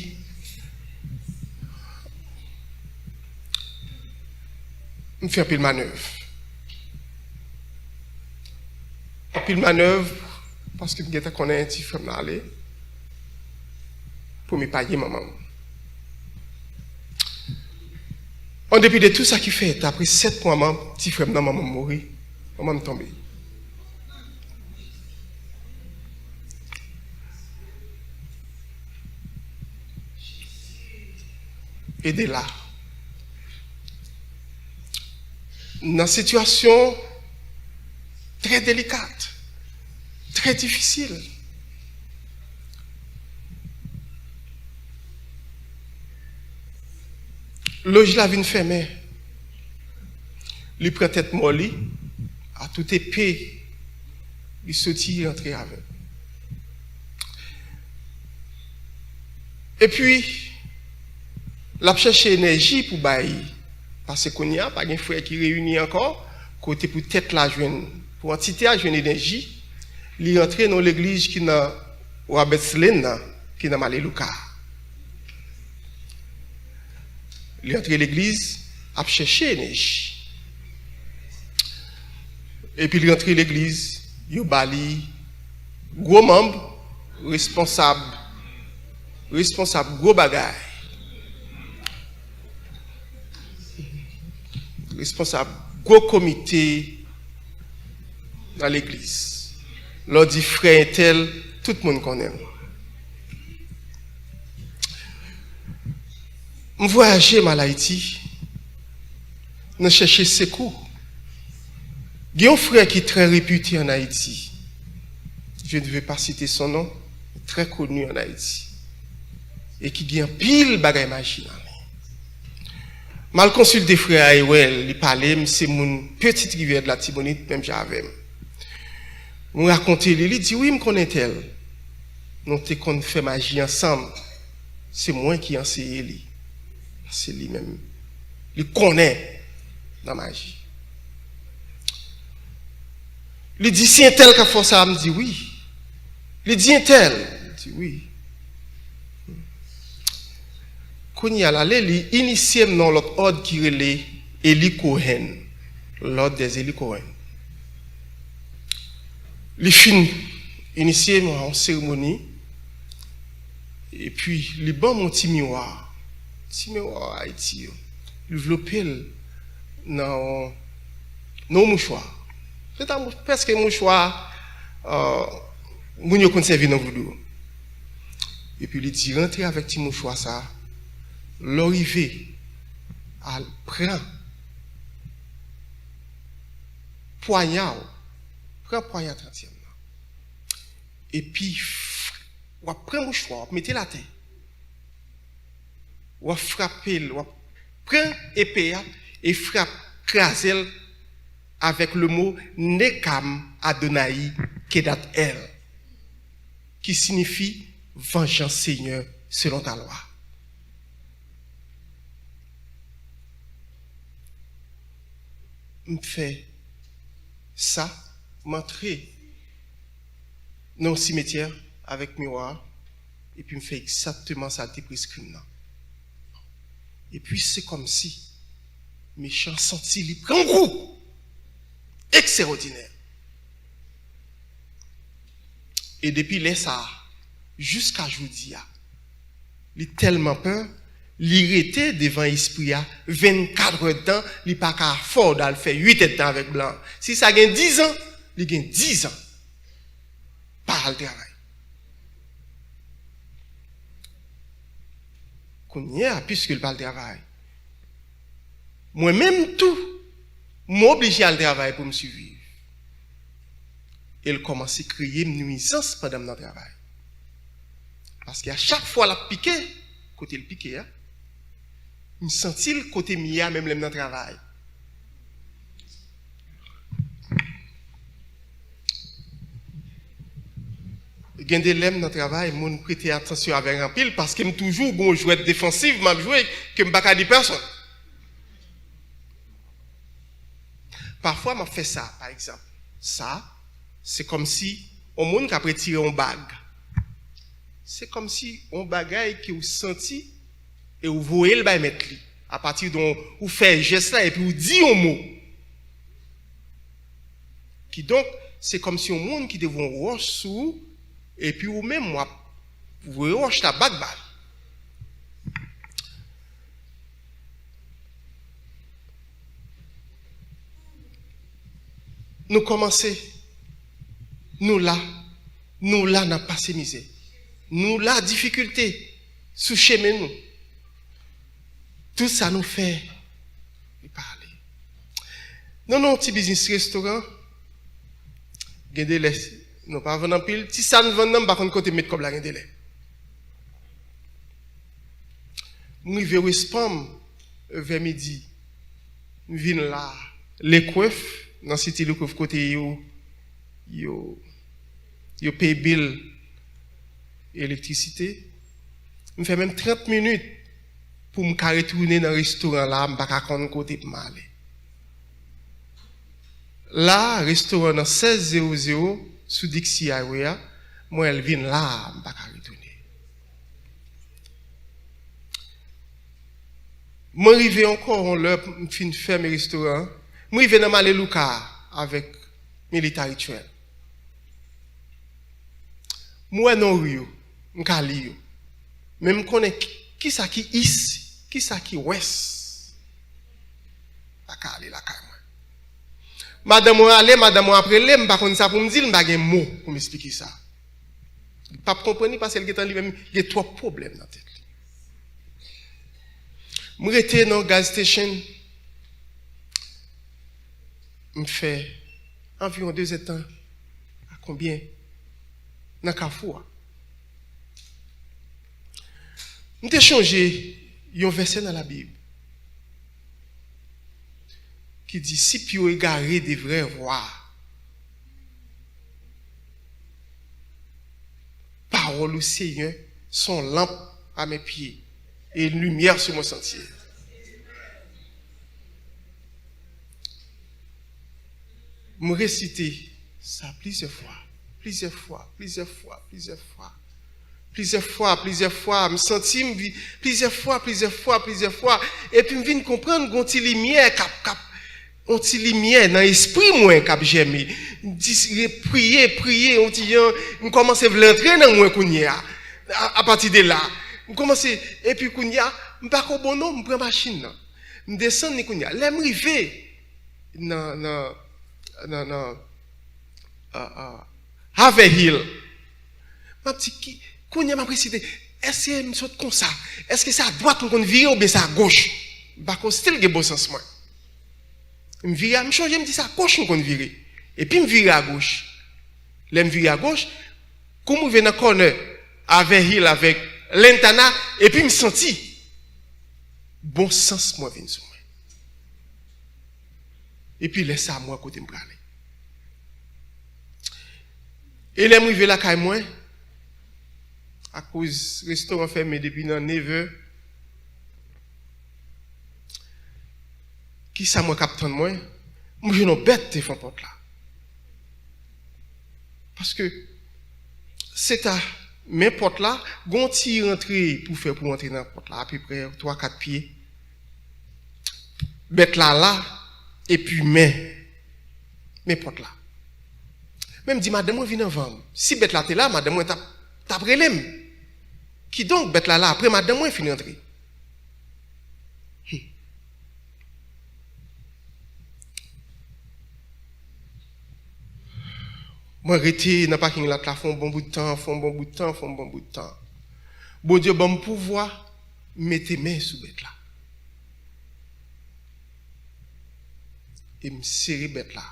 M fè anpil manèv. Anpil manèv, paske m gentan konnen ti frè m nan ale pou m epanye manman m. An depi de tou sa ki fèt, apre sèt mwa, manm, ti frè m nan, manman m mouri, manman m tonbe. E de la, nan sitiyasyon trè delikat, trè difisil. Lòj la vin fèmen. Li pran tèt mò li, a tout epe, li soti rantre avè l. Epi, l ap chèche enèji pou bay, paske kounye a, pa gen frè ki reyini ankò, kote pou tèt la jwenn, pou antite a jwenn enèji, li rantre nan legliz ki nan Roberts Lane nan, ki nan Maleluka. Li antre legliz, ap chèche enèji. Epi li antre legliz, yo ba li gwo manm, responsab, responsab gwo bagay. responsab gwo komite nan legliz. Lè w di frè entèl, tout moun konnen l. M vwayaje, m al Ayiti, nan chèche sekou. Gen yon frè ki trè repite ann Ayiti. Je ne veux pas citer son nom, trè koni ann Ayiti. E ki gen anpil bagay maji nan li. M al konsilte frè a e wè l, li pale m, se moun Petite Rivière de l'Artibonite, menm jan avè m. Mwen rakonte li, li di, "Wi, m konnen tèl. Nou te konn fè maji ansanm. Se mwen ki anseye li. Se li menm. Li konnen nan maji." Li di, "Si entèl k ap fè sa," m di, "Wi." Li di, "Entèl." M di, "Wi." Kounye a l ale, li inisye m nan yon lòt òd ki rele Eli Cohen, l'ordre des Eli Cohen. Li fin inisye m a yon seremoni, epi li ban m yon ti miwa, ti miwa Ayiti yo. Li vlope l nan yon, nan yon mouchwa. Se ta mou-, prèske mouchwa, euh, moun yo konn sèvi nan voudou. Epi li di, "Rantre avèk ti mouchwa sa, lè w rive, al pran pwanya w, pran pwanya trantyèm nan. Epi, w ap pran mouchwa, w ap mete l atè. W ap frape l, w ap pran epe a e frap, kraze l avèk le mo Nekam Adonai Kedat El, ki siyifi Vengeance Seigneur selon ta lwa." M fè sa, m antre nan yon simetyè avèk miwa a, epi m fè egzakteman sa l te preskri m nan. Epi se kòmsi mechan santi li pran gou ekstraòdinè. E depi lè sa a, jiska jodi a, li tèlman pè, li rete devan espri a vennkat èdtan, li pa ka fè w al fè uit èdtan avèk blan. Si sa gen dizan, li gen dizan pa al travay. Kounye a, piske l pa al travay, mwen menm tou, m oblije al travay pou m siviv. E l kòmanse kreye m nwizans pandan m nan travay. Paske a chak fwa l ap pike, kote l pike a, m santi l kote m ye a, menm lè m nan travay. Gen de lè m nan travay, moun prete atansyon avè m anpil, paske m toujou gon jwèt defansiv m ap jwe ke m pa ka di pèsonn. Pafwa, m ap fè sa, pa egzanp. Sa, se kòmsi yon moun k ap retire yon bag. Se kòmsi yon bagay ke w santi e w voye l bay mèt li. Apati de w fè jès la epi w di yon mo. Kidonk, se kòmsi yon moun ki te voye yon wòch sou ou, epi ou menm w ap voye wòch la bak ba l. Nou kòmanse. Nou la. Nou la, n ap pase mizè. Nou la, difikilte sou chemen nou. Tout sa nou fè, li pa ale. Nou, nou, ti biznis restoran, gen de lè, nou pa vann anpil. Ti sa n vann nan, m pa konn kote m met kòb la, gen de lè. M rive West Palm, vè midi. M vin la, Lake Worth, nan City Lake Worth, kote yo, yo, yo peye bil elektrisite. M fè menm trant minit pou m ka retounen nan restoran la, m pa ka konn kote pou m ale. La, restoran nan sèz zewo zewo sou Dixie Highway a, mwen vin la, m pa ka retounen. Mwen rive ankò yon lè, m fin fèmen restoran an. Mwen rive nan Malelouka avèk Military Trail. Mwen wè non ri yo, m ka li yo. Men m konnen ki, kisa ki east, kisa ki west. pa ka ale lakay mwen. Madanm mwen ale, madanm mwen ap rele, m pa konn sa pou m di l, m pa gen mo pou m esplike sa. Li p ap konprann li paske l gentan li menm gen twòp pwoblèm nan tèt li. M rete nan gas station, m fè anviwon de zèdtan, a konbyen, nan kafou a. M te chonje yon vèsè nan Labib ki di, si pye w egare devre vwa, pawòl ou Senyè se yon lanp a men pye e limyè sou mon santye. M resite sa plizyè fwa, plizyè fwa, plizyè fwa, plizyè fwa. Plizyè fwa, plizyè fwa, m santi m vi-, plizyè fwa, plizyè fwa, plizyè fwa. Epi m vin konprann gon ti limyè k ap, k ap, yon ti limyè nan espri mwen k ap jèmen. M di, priye, priye, yon ti jan, m kòmanse vle antre nan mwen kounye a. A, apati de la, m kòmanse, epi kounye a, m pa ko bon non, m pran machin nan. M desann li kounye a. Lè m rive nan, nan, nan, nan, a, a, Haverhill, m ap di, ki, kounye a m ap resite, èske m sot konsa? Èske se a dwat m konn vire oubyen se a goch? M pa konn si l gen bon sans mwen. M vire, m chonje, m di se a goch m konn vire. Epi m vire a goch. Lè m vire a goch, kou m rive nan kònè Haverhill avèk Lantana, epi m santi bon sans mwen vin sou mwen. Epi lè sa a, m wè kote m prale. E lè m rive lakay mwen, akoz restoran fèmen depi nan nevè, kisa m wè k ap tann mwen? M jwenn yon bèt devan pòt la. Paske se ta men pòt la, gon ti rantre pou fè pou antre nan pòt la, apeprè twa kat pye. Bèt la la, epi men, men pòt la. Men m di madanm mwen vin anvan m. Si bèt la te la, madanm mwen t ap, t ap rele m. Kidonk, bèt la la apre madanm mwen fin rantre. Hmm. Mwen rete nan paking lat la fè yon bon bout tan, fè yon bon bout tan, fè yon bon bout tan. Bondye ban m pouvwa, m mete men sou bèt la. E m sere bèt la.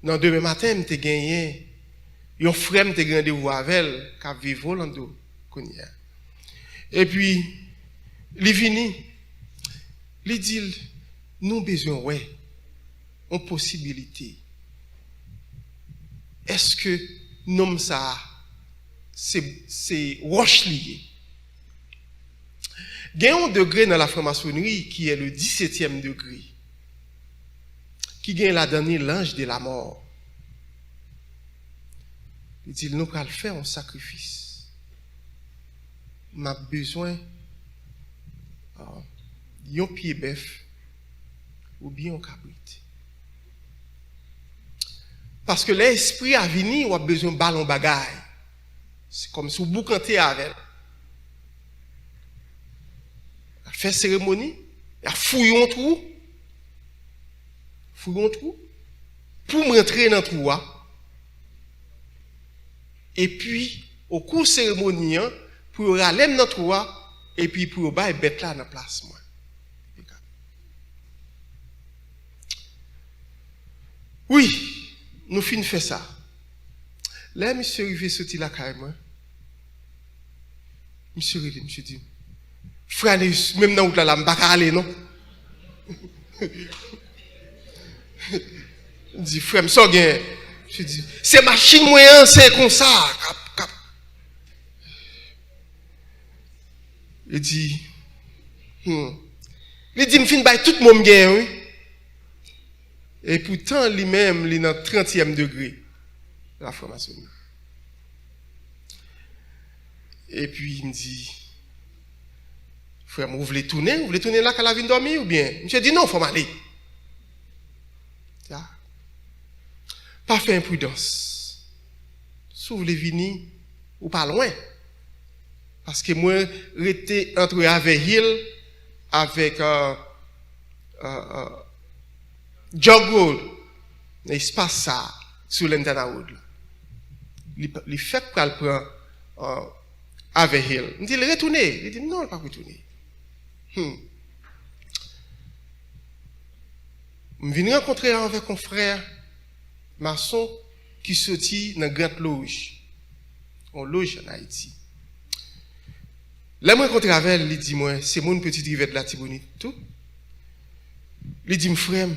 Nan demen maten, m te genyen yon frè m te gen randevou avè l, k ap viv Orlando kounye a. Epi, li vini, li di l, nou bezwen wè yon posibilite. Èske nonm sa a, se, se wòch li ye? Gen yon degre nan lafranmasonri ki est le dix-septième degré, ki gen ladan li l'ange de la mort. Li di l, nou pral fè yon sakrifis. M ap bezwen, ah, yon pye bèf oubyen yon kabrit. Paske lè espri a vini, w ap bezwen ba l yon bagay. Se kòmsi w boukante avè l. Y ap fè seremoni, y ap fouye yon twou. Fouye yon twou. Pou m rantre nan twou a. Epi, okou seremoni an, pou yo rale m nan twou a, epi pou yo bay bèt la nan plas mwen. Wi, nou fin fè sa. Lè misye rive soti lakay mwen, misye rele, misye di, frè Aneus, menm nan wout la, la, m pa ka ale, non. M di, frè m, sa w gen? Misye di, se machin mwen an, se konsa, k ap, k ap. Li di, hmm. Li di, m fin bay tout mo m genyen, wi. E poutan, li menm, li nan trantyèm degre lafranmasoni. Epi, m di, frè m, ou vle tounen? Ou vle tounen lakay la vin dòmi, oubyen? Misye di, non, fò m ale. Sa. Pa fè enpridans. Si w vle vini, ou pa lwen. Paske mwen rete antre Haverhill avèk, euh, euh, euh, Jog Road, nan espas sa a, sou Lantana Road la. Li, li fèk pral pran, euh, Ave Hill. M di l retounen. Li di m non, l p ap retounen. Hmm. M vin rankontre avèk yon frè mason ki soti nan Grant Lodge, yon loj ann Ayiti. Lè m rankontre avè l, li di mwen se moun Petite Rivière de l'Artibonite tou. Li di m, frè m,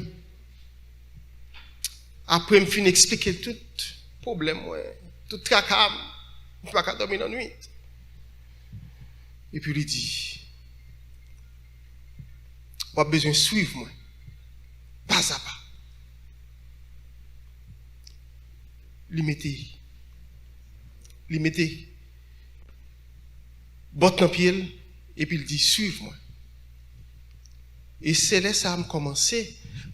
apre m fin eksplike l tout pwoblèm mwen, tout traka m, m pa ka dòmi lannwit. Epi li di, w ap bezwen swiv mwen, pazapa. Li mete, li mete bòt nan pye l, epi l di, swiv mwen. E se lè sa a m kòmanse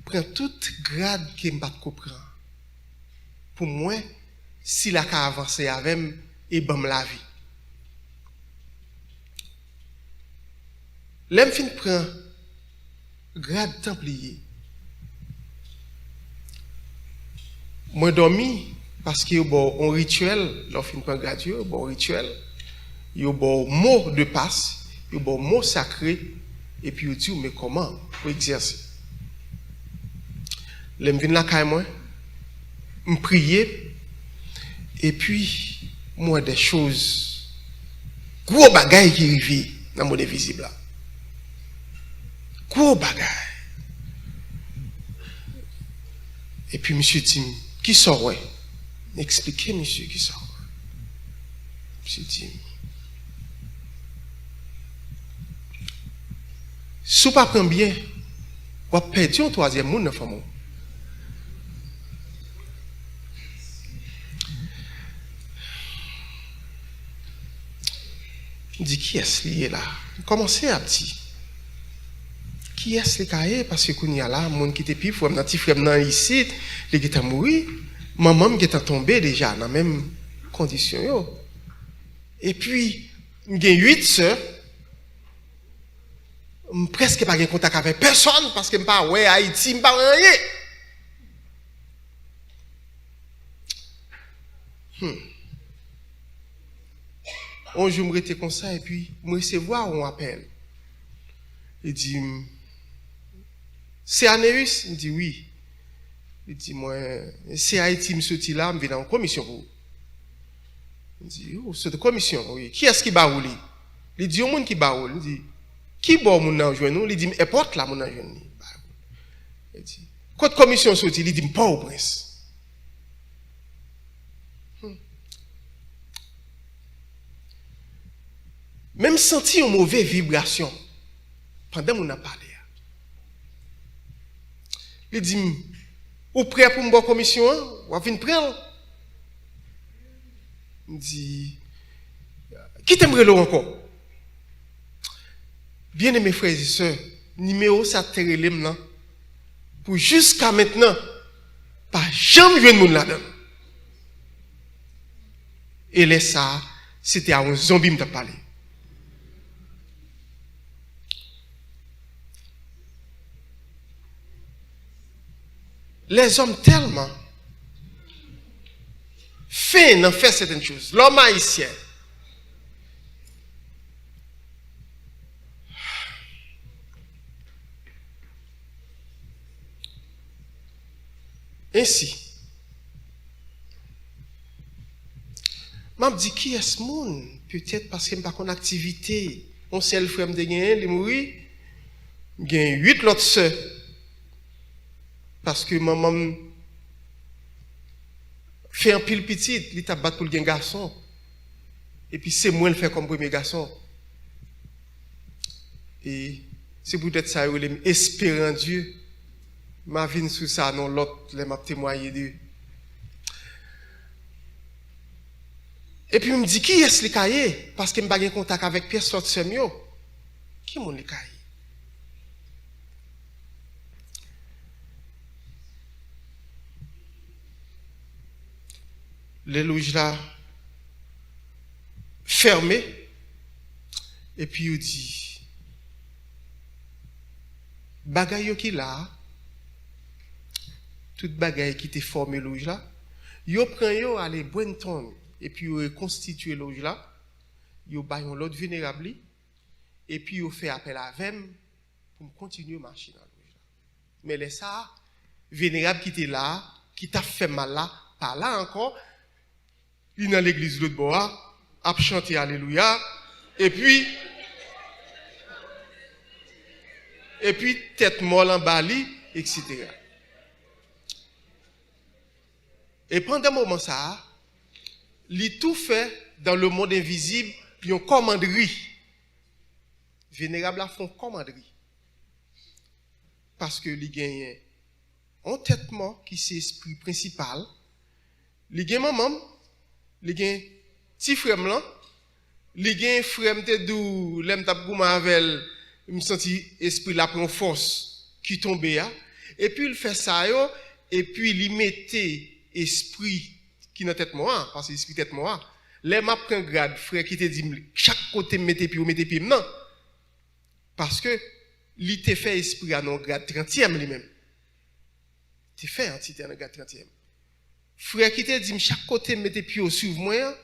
pran tout grad ke m pa t ko pran. Pou m wè si l a ka avanse avè m e ban m lavi. Lè m fin pran grad tanpliye, mwen dòmi, paske yo ba w yon rityèl, lè w fin pran grad yo, yo ba w yon rityèl, yo ba w mo de pas, yo ba w mo sakre, epi yo di w men kòman pou egzèse. Lè m vin lakay mwen, m priye, epi m wè de choz, gwo bagay ki rive nan monn envizib la. Gwo bagay. Epi misye di m, kisa w wè? M eksplike misye kisa w wè. Misye di m, si w pa pran byen, w ap pèdi yon twazyèm moun nan fanmi w. M di, kiyès li ye la? M kòmanse ap di, kiyès li ka ye? Paske kounye a la, moun ki te pi pwòch nan ti frè m nan isit, li gentan mouri. Manman m gentan tonbe deja nan menm kondisyon yo. Epi, m gen uit sè. M prèske pa gen kontak avèk pèsòn paske m pa wè Ayiti, m pa wè anyen. Hmm. Yon jou m rete konsa epi m resevwa yon apèl. Li di m, se Aneus? M di wi. Li di mwen, se Ayiti m soti la, m vin nan yon komisyon pou ou. M di, ou soti komisyon, wi. Kiyès ki ba ou li? Li di, yon moun ki ba ou li. M di, ki bò moun nan jwenn ou? Li di m, èpòt la moun nan jwenn li. Li di, kot komisyon soti? Li di m, Pòtoprens. Hmm. Men m santi yon move vibrasyon pandan moun nan pale a. Li di m, ou prè pou m ba w komisyon an? W ap vin pran l? M di, kite m rele w ankò. Byeneme frè e sè, nimewo sa te rele m nan, pou jiska mentnan, pa janm jwenn moun ladan l. E lè sa a, se te a yon zonbi m t ap pale. Lèzòm tèlman fen nan fè sètèn choz. Lòm ayisyen. Ensi, m ap di kiyès moun, petèt paske m pa konn aktivite. Yon sèl frè m te genyen, li mouri. M gen uit lòt sè. Paske manman m fè anpil pitit, li t ap bat pou l gen gason. Epi se mwen l fè kòm premye gason. E se poutèt sa yo rele m Esperan Dye. M a vin sou sa nan lòt lè m ap temwaye de. Epi m di, kiyès li ka ye? Paske m pa gen kontak avèk pyès lòt sè m yo. Ki moun li ka ye? Lè loj la fèmen, epi yo di, Bagay yo ki la a, tout bagay ki te fòme loj la, yo pran yo ale Brenton, epi yo rekonstitye loj la, yo bay yon lòt venerab li, epi yo fè apèl avè m pou m kontinye mache nan loj la. Men lè sa a, venerab ki te la a, ki t ap fè m mal la, pa la ankò, li nan legliz lòt bò a, ap chante alelouya, epi, epi tèt mò l anba li, etsetera. E pandan moman sa a, li tou fè dans le monde invisible yon kòmandri. Venerab la fè yon kòmandri. Paske li genyen yon tèt mò ki se espri prensipal. Li gen manman m, li gen ti frè m lan, li gen frè m te di w lè m t ap goumen avè l, m santi espri l ap pran fòs ki tonbe a. Epi l fè sa yo, epi li mete espri ki nan tèt mò a, paske espri tèt mò a. Lè m ap pran grad, frè ki te di m, chak kote m mete pye w, mete pye m nan. Paske li te fè espri a nan grad trantyèm li menm. Te fè antite a nan grad trantyèm. Frè ki te di m chak kote m mete pye w swiv mwen an,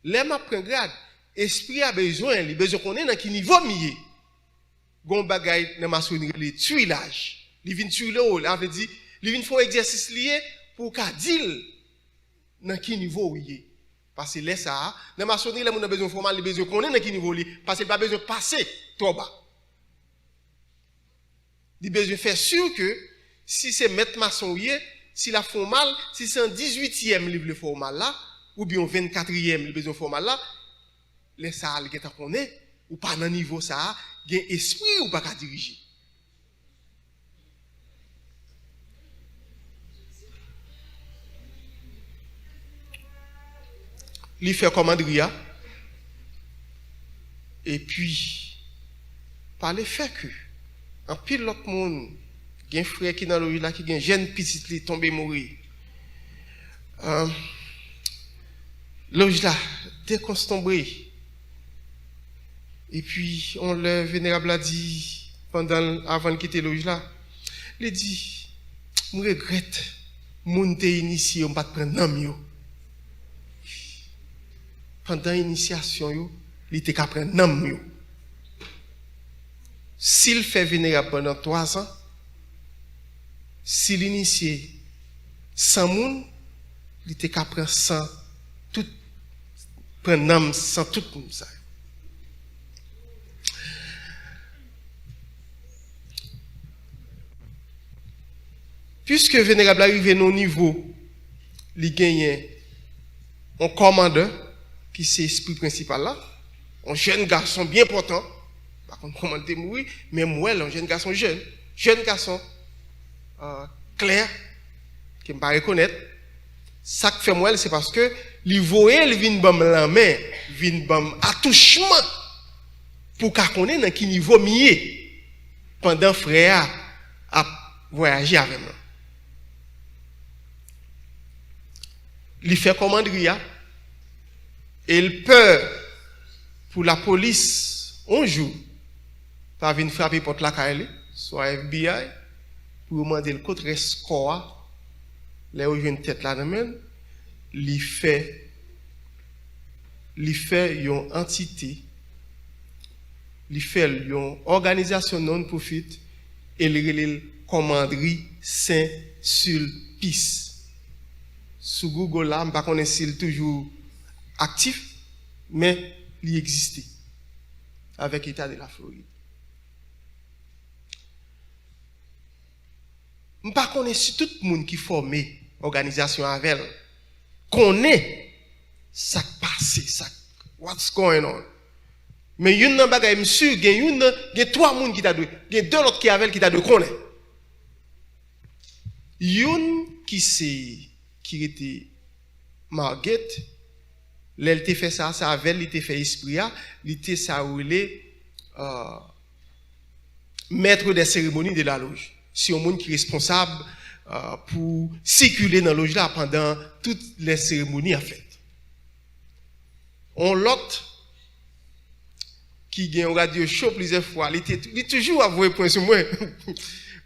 lè m ap pran grad, espri a bezwen, li bezwen konnen nan ki nivo m ye. Gon bagay nan masonri rele tuilaj. Li vin tuile w, la vle di, li vin fè yon egzèsis li ye pou w ka di l nan ki nivo w ye. Paske lè sa a, nan masonri, lè moun nan bezwen fè w mal, li bezwen konnen nan ki nivo li, paske li pa bezwen pase twò ba. Li bezwen fè si ke si se mèt mason w ye, si l ap fè w mal, si se yon dizuityèm li vle fè w mal la, oubyen yon vennkatriyèm li bezwen fè w mal la, lè sa a, li gentan konnen, ou pa nan nivo sa a, gen espri ou pa ka dirije. Li fè kòmandri a, epi pa le fè ke anpil lòt moun, gen frè ki nan loj la ki gen jèn pitit li tonbe mouri. Ah, loj la dekontonbe. Epi, yon lè, venerab la di, pandan l, avan l kite loj la, li di, "M regrèt, moun te inisye yo, m pa t pran nanm yo." Pandan inisyasyon yo, li te ka pran nanm yo. Si l fè venerab pandan twazan, si l inisye san moun, li te ka pran san tout, pran nanm san tout moun sa yo. Piske venerab la rive nan yon nivo, li genyen yon kòmandan ki se espri prensipal la, yon jèn gason byen pòtan, pa konn kòman l te mouri, men m wè l, yon jèn gason jèn, jèn gason, euh, klè, ke m pa rekonèt. Sa k fè m wè l, se paske li voye l vin ban m lanmen, vin ban m atouchman pou w ka konnen nan ki nivo m ye pandan frè a ap vwayaje avè m lan. Li fè kòmandri a, e l pè pou lapolis, yon jou, ta vin frape pòt lakay li, swa F B I, pou yo mande l kot rès kò a, lè yo jwenn tèt la nan men l, li fè, li fè yon antite, li fè l yon òganizasyon non-profit, e li rele l Kòmandri Sen Silpis. Sou Google la, m pa konnen si l toujou aktif, men li egziste avèk Eta de la Florid. M pa konnen si tout moun ki fòme òganizasyon avè l konnen sa k pase, sa k, what's going on. Men youn nan bagay m si, gen youn nan, gen twa moun ki ta dwe, gen de lòt ki avè l ki ta dwe konnen. Youn ki se, ki rete Margate, lè l te fè sa, se avè l li te fè espri a, li te sa yo rele, euh, maître des cérémonies de la loge. Se yon moun ki responsab, euh, pou sikile nan loj la pandan tout lè seremoni ap fèt. On lòt ki gen yon radyo cho plizyè fwa, li te, li toujou ap voye pwen sou mwen.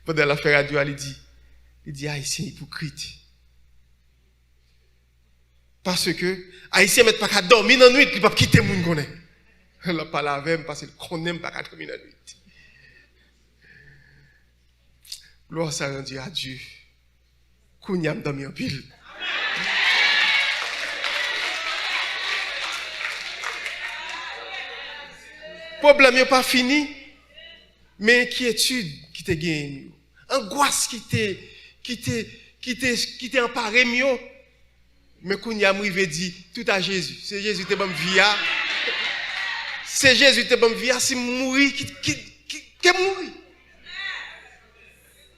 Pandan l ap fè radyo a, li di, li di, Ayisyen ipokrit. Paske Ayisyen mèt pa ka dòmi nan nwit, li p ap kite moun konnen. L ap pale avè m paske l konnen m pa ka dòmi nan nwit. Gloire soit rendue à Dieu. Kounye a m dòmi anpil. Pwoblèm yo pa fini, men enkyetid ki te genyen m yo, angwas ki te, ki te, ki te, ki te anpare m yo, men kounye a m rive di, tout a Jezi. Se Jezi te ban m vi a. Se Jezi te ban m vi a, si m mouri, ki, ki, ki, ke m mouri.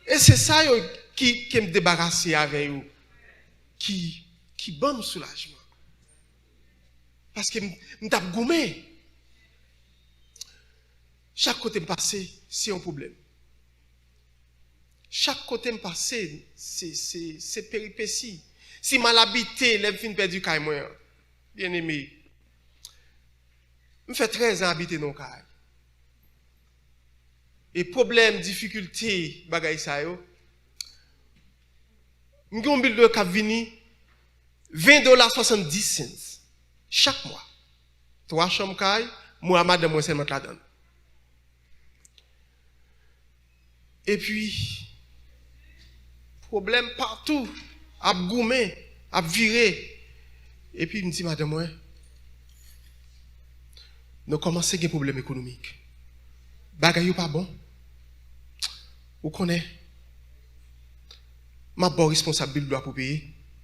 E se sa yo ki, ke m debarase avè yo, ki, ki ban m soulajman. Paske m, m t ap goumen. Chak kote m pase, se yon pwoblèm. Chak kote m pase, se, se, se peripesi. Si m al abite, lè m fin pèdi kay mwen an, byeneme, m fè trèz an abite nan yon kay. E pwoblèm, difikilte, bagay sa yo, m gen yon bil dwe k ap vini, ven dola swasanndis sens chak mwa. Twa chanm kay, mwen a madanm mwen sèlman t ladan l. Epi, pwoblèm patou, ap goumen, ap vire. Epi m di madanm mwen, nou kòmanse gen pwoblèm ekonomik. Bagay yo pa bon. Ou konnen, m ap ba w responsab bil dlo a pou peye.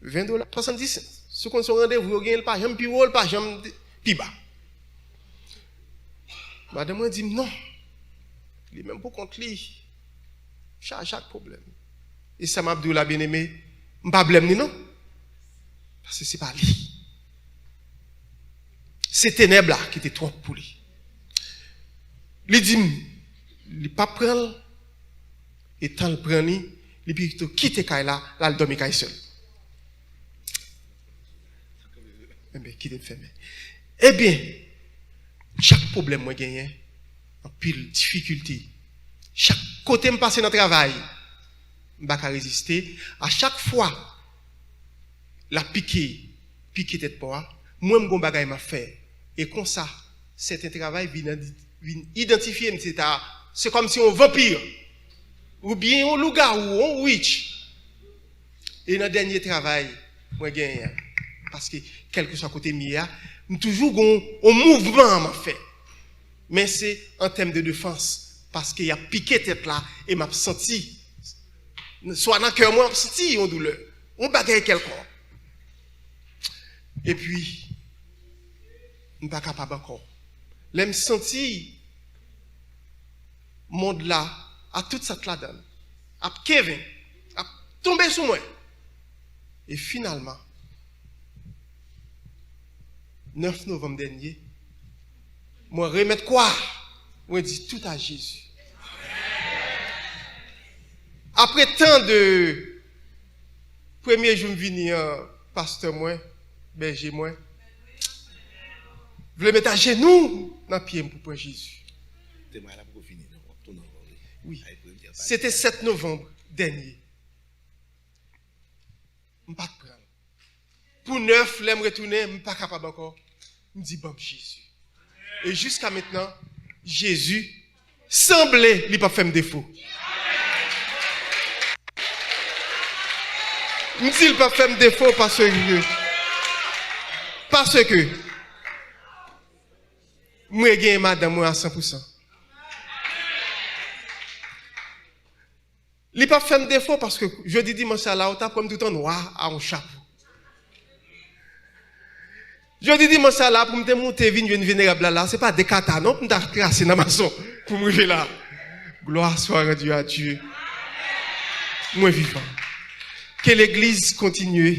Ven dola, swasanndis sens. Si w konn se yon randevou yo genyen, l pa janm pi wo, l pa janm pi ba. Madanm mwen di m non. Li menm pou kont li, chaje ak pwoblèm. E sa m ap di w la, byeneme, m pa blame li non. Paske se pa li. Se tenèb la ki te twòp pou li. Li di m, li p ap pran l, e tan l pran li, li pito kite kay la, l al dòmi kay sè l. Enben, kite m fèmen. Ebyen, chak pwoblèm mwen genyen, anpil difikilte. Chak kote m pase nan travay, m pa ka reziste. A chak fwa, l ap pike, pike tèt pò a, mwen m gon bagay m ap fè. E konsa, sèten travay vin, vin idantifye m, se ta, se kòmsi yon vanpi, oubyen yon lougawou, yon witch. E nan dènye travay mwen genyen an, paske kèlkeswa kote m ye a, m toujou gon yon mouvman m ap fè. Men se an tèm de defans, paske y ap pike tèt la e m ap santi, swa nan kè mwen, m ap santi yon doulè, yon bagay kèlkonk. Epi, m pa kapab ankò. Lè m santi mond la, a tout sa k ladan l, ap kenbe m, ap tonbe sou mwen. E finalman, nèf novanm dènye, mwen remèt kwa, mwen di tout a Jezi. Apre tan de premye jou m vini an, pastè mwen, bèje mwen, vle met ajenou nan pye m pou pran Jezi. Temwayaj la poko fini non, w ap tounen ankò, wi. Wi. Ay, premyè pati. Se te sèt novanm dènye. M pa t pran l. Pou nèf, lè m retounen, m pa kapab ankò. M di, ban m Jezi. E jiska mentnan, Jezi sanble li p ap fè m defo. M di l p ap fè m defo paske, paske mwen genyen madanm mwen a san pou san. Li p ap fè m defo paske jodi dimanch sa la, ou t ap wè m tout an nwa a yon chapo. Jodi dimanch sa la, pou m te moute vin jwenn venerab la la, se pa de kata non pou m ta trase nan mason pou m rive la. Gloire soit rendue à Dieu. Mwen vivan. Ke legliz kontinye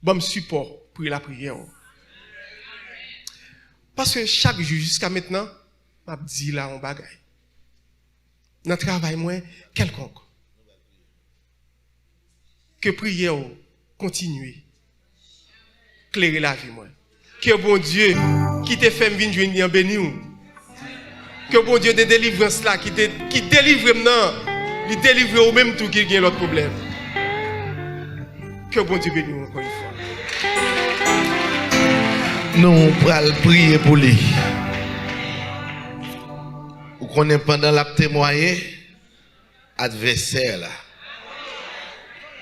ban m sipò pri lapriyè w. Paske chak jou jiska mentnan, m ap di la yon bagay. Nan travay mwen, kèlkonk. Ke priyè w kontinye klere lavi mwen. Ke Bondye ki te fè m vin jwenn li an beni w. Ke Bondye de delivrans la ki te, ki delivre m nan, li delivre ou menm tou ki gen lòt pwoblèm. Ke Bondye beni w ankò yon fwa. Nou pral priye pou li. Ou konnen pandan l ap temwaye, advèsè la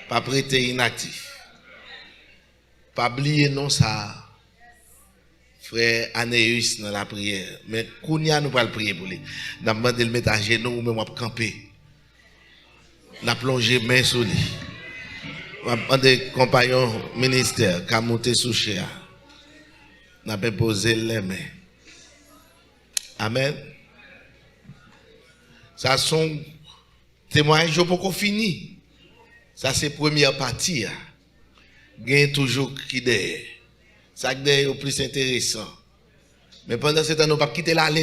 p ap rete inaktif. Pa bliye non sa a. Frè Aneus nan lapriyè. Men kounye a nou pral priye pou li. N ap mande l met ajenou ou menm w ap kanpe. N ap lonje men sou li. M ap mande konpayon ministè ka moute sou chè a. N ap enpoze l lèmen. Amèn. Sa se yon temwayaj yo poko fini. Sa se premyè pati a. Gen toujou ki dèyè. Sa k dèyè yo plis enteresan. Men pandan se tan nou p ap kite l ale